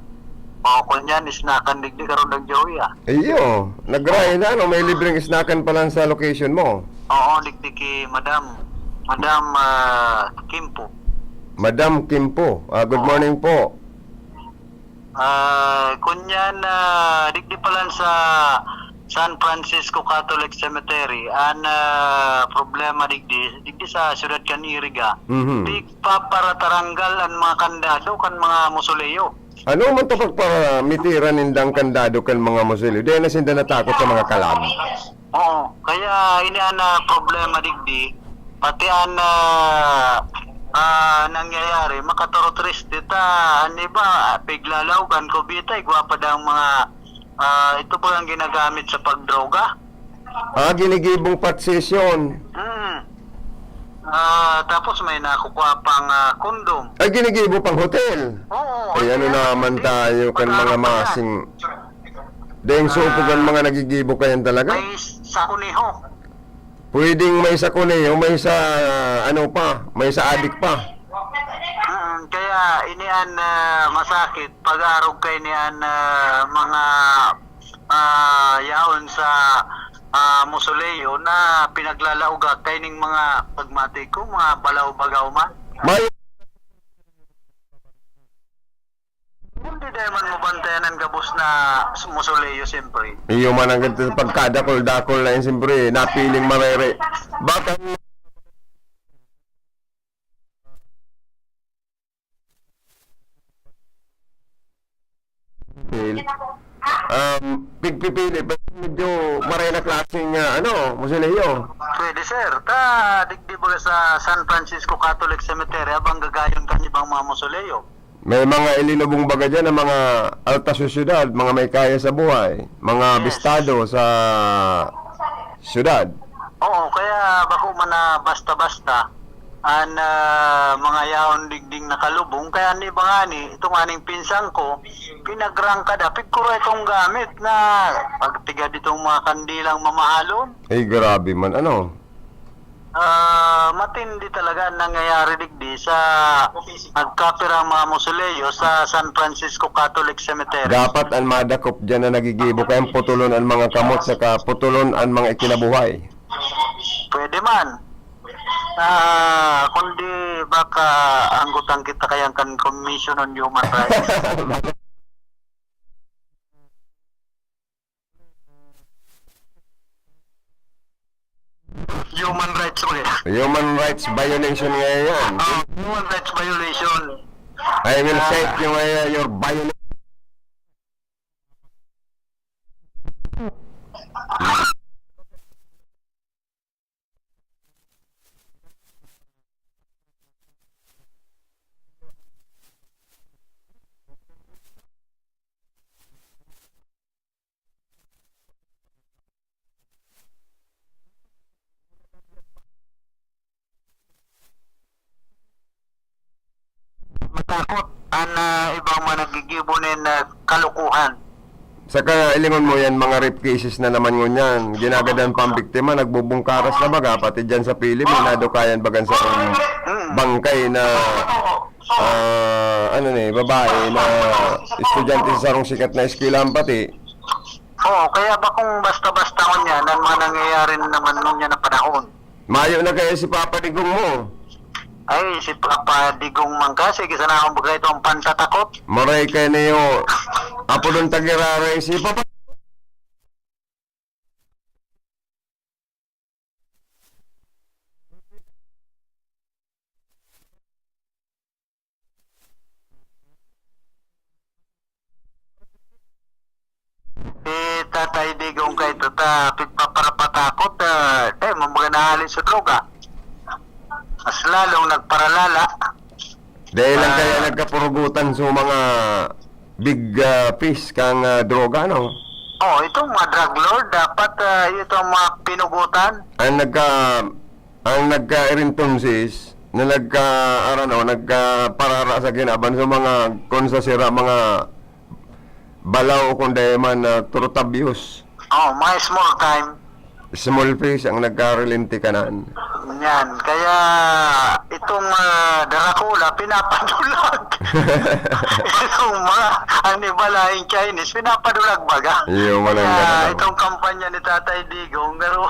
o, kunyan, isnakan digdi karon ng Joey, ah. Iyo, nagrahay na, ano, may libreng isnakan pa lang sa location mo. Oo, digdi ki Madam. Madam, ah, Kimpo. Madam Kimpo, ah, good Oo. morning po. Ah, kunyan, ah, digdi pa lang sa San Francisco Catholic Cemetery, an, ah, problema digdi, digdi sa siyudad kan Iriga. Mhm. Tigpaparatanggal an mga kandado kan mga mausoleo. Ano man to pagparamitiran nindang kandado kan mga mausoleo? Di na sinda natakot sa mga kalag. Oo, kaya ini an, ah, problema digdi, pati an, ah, ah, nangyayari, makaturutris dita, an iba, piglalaogan, kubita, igwa pa daw mga, ah, ito ba ang ginagamit sa pagdroga? Ah, ginigibong procession. Hmm. Ah, tapos may nakukuha pang, ah, kondom. Ay, ginigibo pang hotel. Oo, Ay, ano hotel. naman tayo kan Pag-arap mga pa yan. masing Deng supog ang Ah, mga nagigibo kayan talaga. May sa kuneho. Pwedeng may sa kuneho, may sa ano pa, may sa adik pa. Mm, kaya ini an, ah, masakit pag-arog kay ni an, ah, mga, ah, yaon sa, ah, mausoleo na pinaglalaoga kay ning mga pagmati ko, mga balaw-bagaw man. May Kundi dai man mabantayan an gabos na mausoleo, siyempre. Iyo man ang ganito, pagkadakol-dakol na yun, siyempre, napiling marere. Baka um, pigpipili, pero medyo maray na klaseng, ah, ano, mausoleo. Pwede, sir. Ta, digdi baga sa San Francisco Catholic Cemetery, abang gagayon kan ibang mga mausoleo. May mga ilinubong baga dyan ng mga alta sosyedad, mga may kaya sa buhay, mga Yes. bistado sa syudad. Oo, kaya bako man na basta-basta an, ah, mga yaon digding nakalubong. Kaya ni ba nga ni, itong aning pinsang ko, pinagrangkad, apig ko ra itong gamit na pagtiga ditong mga kandilang mamahalon. Ay, grabe man, ano? Ah, matindi talaga ang nangyayari digdi sa nagkapirang mga mausoleo sa San Francisco Catholic Cemetery. Dapat ang madakop dyan na nagigibo kayang putulon ang mga kamot saka putulon ang mga ikinabuhay. Pwede man. Ah, kundi baka anggutan kita kayang kan Commission on Human Rights. Human rights ba yan? Human rights violation nga yan. Ah, human rights violation. I will Ah. cite you, uh, your violation. takot an, ah, ibang mga naggigibo nin, ah, kalokohan. Saka ilingon mo yan, mga rape cases na naman ngunyan. Ginagadan pa ang biktima, nagbubungkaras na baga, pati dyan sa Pili, may nadukayan bagan sa Mm. bangkay na, ah, ano ni, babae na estudyante sa sarong sikat na eskwelahan pati. Oo, kaya bakong basta-basta ngunyan ang mga nangyayari na naman ngunyan na panahon. Mayo na kaya si Papa Digong mo? Ay, si Papa Digong man kasi, gisa na akong bagay itong pantatakot. Maray kayo niyo. Apodon ta giraray si Papa. Si Tatay Digong kay ito ta, pigpaparapatakot, ah, eh, mga nahali sa droga. Mas lalong nagparalala. Dahil lang kaya Ah. nagkapurugutan sa mga big, ah, fish kang, ah, droga, no? Oh, itong mga drug lord, dapat, ah, ito ang mga pinugutan. Ang nagka, ang nagka-irintonsis, na nagka, arano, nagkaparara sa kinaban sa mga, kung sa sira, mga balaw, kung dahil man, ah, turtabyos. Oh, mga small time. Small fish ang nagkarelente kanan. Yan. Kaya itong, ah, Dracula, pinapadulag. Itong mga, ano ba, laing Chinese, pinapadulag baga. Iyo, walang Kaya ganun. itong kampanya ni Tatay Digong, pero,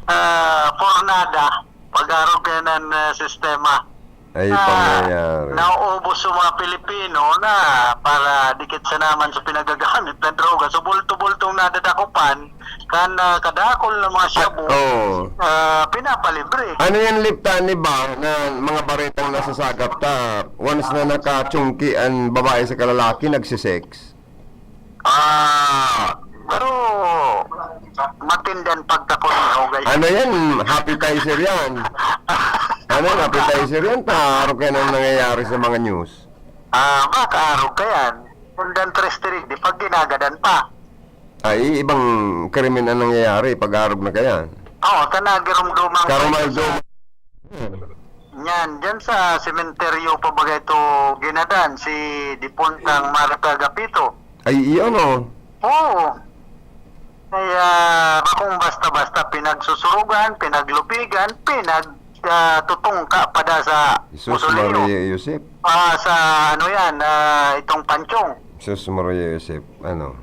ah, for nada, pag-arog kaya ng, ah, sistema. Ay, Ah, pangyayari. nauubos yung mga Pilipino na para dikit sa naman sa pinagagamit na droga. So, bulto-bultong nadadakupan, kan, ah, kadakol na mga shabu, Ah, oo. ah, pinapalibre. Ano yan, Liptan, di ba, na mga baretang nasasagap ta, once na nakachungki ang babae sa kalalaki, nagsisex? Ah, pero matindan pagtakot ni Hugay. Ano yan? Appetizer yan. Ano yan? Appetizer yan? Taarog yan ang nangyayari sa mga news. Ah, baka arog ka yan. Undan tres three, di pag ginagadan pa. Ay, ibang krimen ang nangyayari pag arog na kaya. Oo, ta nagirumduman ka Karumaldo. Yan, dyan sa sementeryo pa bagay to ginadan, si Dipuntang Marta Agapito. Ay, iyon, oh. Oo. Kaya, bakong basta-basta pinagsusurugan, pinaglupigan, pinag, ah, tutungka pa da sa Jesus, mausoleo. Maria, Josep. Ah, sa ano yan, ah, itong pansyong. Jesus, Maria, Josep, ano?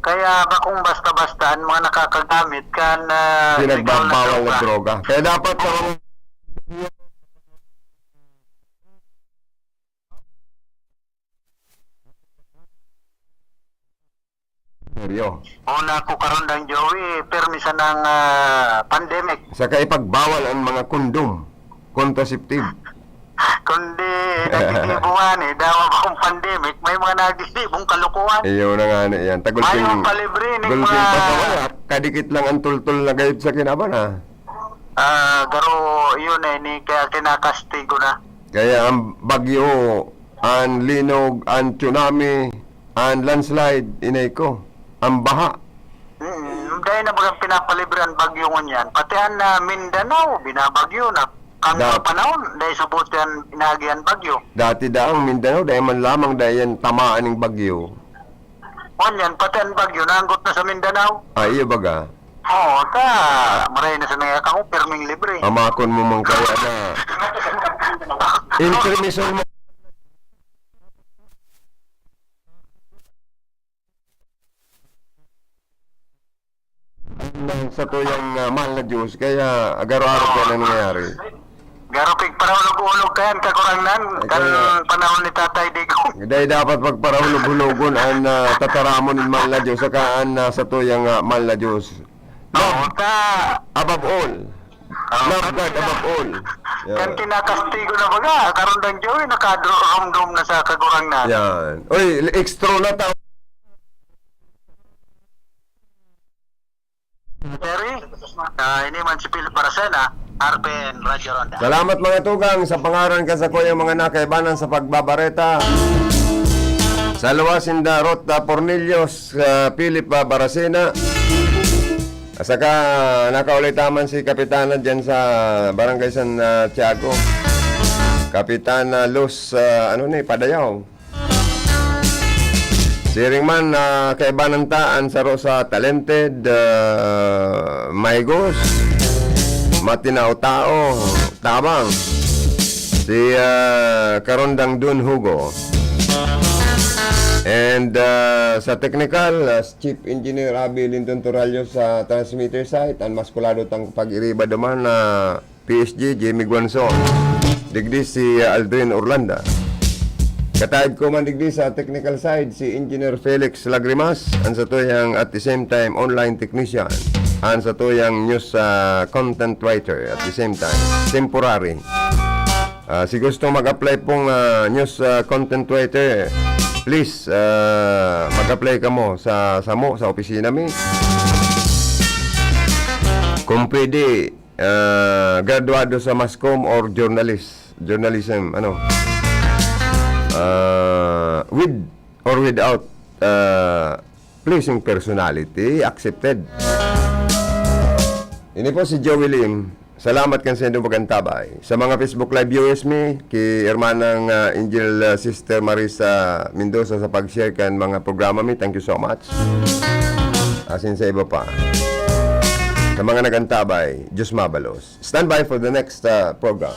Kaya bakong basta-basta ang mga nakakagamit kan, ah, legal na Pinagbabawal na droga. droga. Kaya dapat sa mga Seryo. Una ko karon dang Joey, permi sa nang, ah, pandemic. Saka ipagbawal ang mga kondom, contraceptive. Kundi nagtitibuhan eh, dawa bakong pandemic, may mga nagtitibong kalokohan. Iyo na nga na yan. Tagulping, Mayong palibre ni gulping mga pasaway, ah. Kadikit lang ang tultol na gayod sa kinaban, ah. Ah, garo, yun eh, ni, kaya kinakastigo na. Kaya ang bagyo, ang linog, ang tsunami, ang landslide, inay ko, ang baha. Mm, dahil na bagang pinapalibre ang bagyo ngunyan. Pati ang, ah, Mindanao, binabagyo na. Ang Da- panahon, dahil subot yan, inaagi ang bagyo. Dati daang Mindanao, dahil man lamang dahil yan tamaan ng bagyo. Ngunyan, pati ang bagyo, naanggot na sa Mindanao. Ah, iyo baga. Oo, ta, maray na sa mga kamo, pirming libre. Amakon mo man kaya na. Intermission mo. Ang sa tuyang, ah, mahal na Diyos, kaya agaro-aro ka na nangyayari. Garo pigparahulog-hulog kayan, Kagurangnan, Ay, kan kaya panahon ni Tatay Digong. Dahil dapat pagparahulog-hulogon ang, ah, tataramon nin mahal na Diyos, saka ang, ah, sa tuyang, ah, mahal na Diyos. Oo, Love ta- above all. Oo, Love kan God kina-, above all. Yeah. Kan kinakastigo na baga, karon dang Joey, nakadro-, romdom na sa Kagurangnan. Yan. Uy, extra na ta- Terry, ah, ini man si Philip Baracena, R P N Radyo Ronda. Salamat, mga tugang, sa pangaran kan sakuyang mga nakaibanan sa pagbabareta. Sa luwas, sinda Rota Pornillos, ah, Philip, ah, Baracena. Saka, nakaulay ta man si Kapitana dyan sa Barangay San, ah, Tiago. Kapitan, ah, Luz, ah, ano ni, Padayaw. Siring man, ah, kaibanan ta an saro sa talented, ah, mahigos, matinao tao, tabang. Si, ah, Karondang Dun Hugo. And, ah, sa technical, ah, Chief Engineer Abby Lindon Torallo sa transmitter site, an maskulado tang pag-iriba duman na P S G, Jimmy Guanzon. Digdi si, ah, Aldrin Orlanda. Kataid ko man digdi sa technical side, si Engineer Felix Lagrimas, an satuyang at the same time online technician, an satuyang news, ah, content writer at the same time temporary. Ah, si gustong mag-apply pong, ah, news, ah, content writer, please, ah, mag-apply kamo sa samo, sa opisina mi. Kung pwede, ah, graduado sa mass comm or journalist, journalism, ano, ah, with or without, ah, pleasing personality, accepted. Ini po si Joey Lim. Salamat kan saindong pag-antabay. Sa mga Facebook Live viewers mi, ki Hermanang, ah, Angel, ah, Sister Marisa Mendoza sa pag-share kan mga programa mi, thank you so much. Asin sa iba pa. Sa mga nag-antabay, Diyos mabalos. Stand by for the next, ah, program.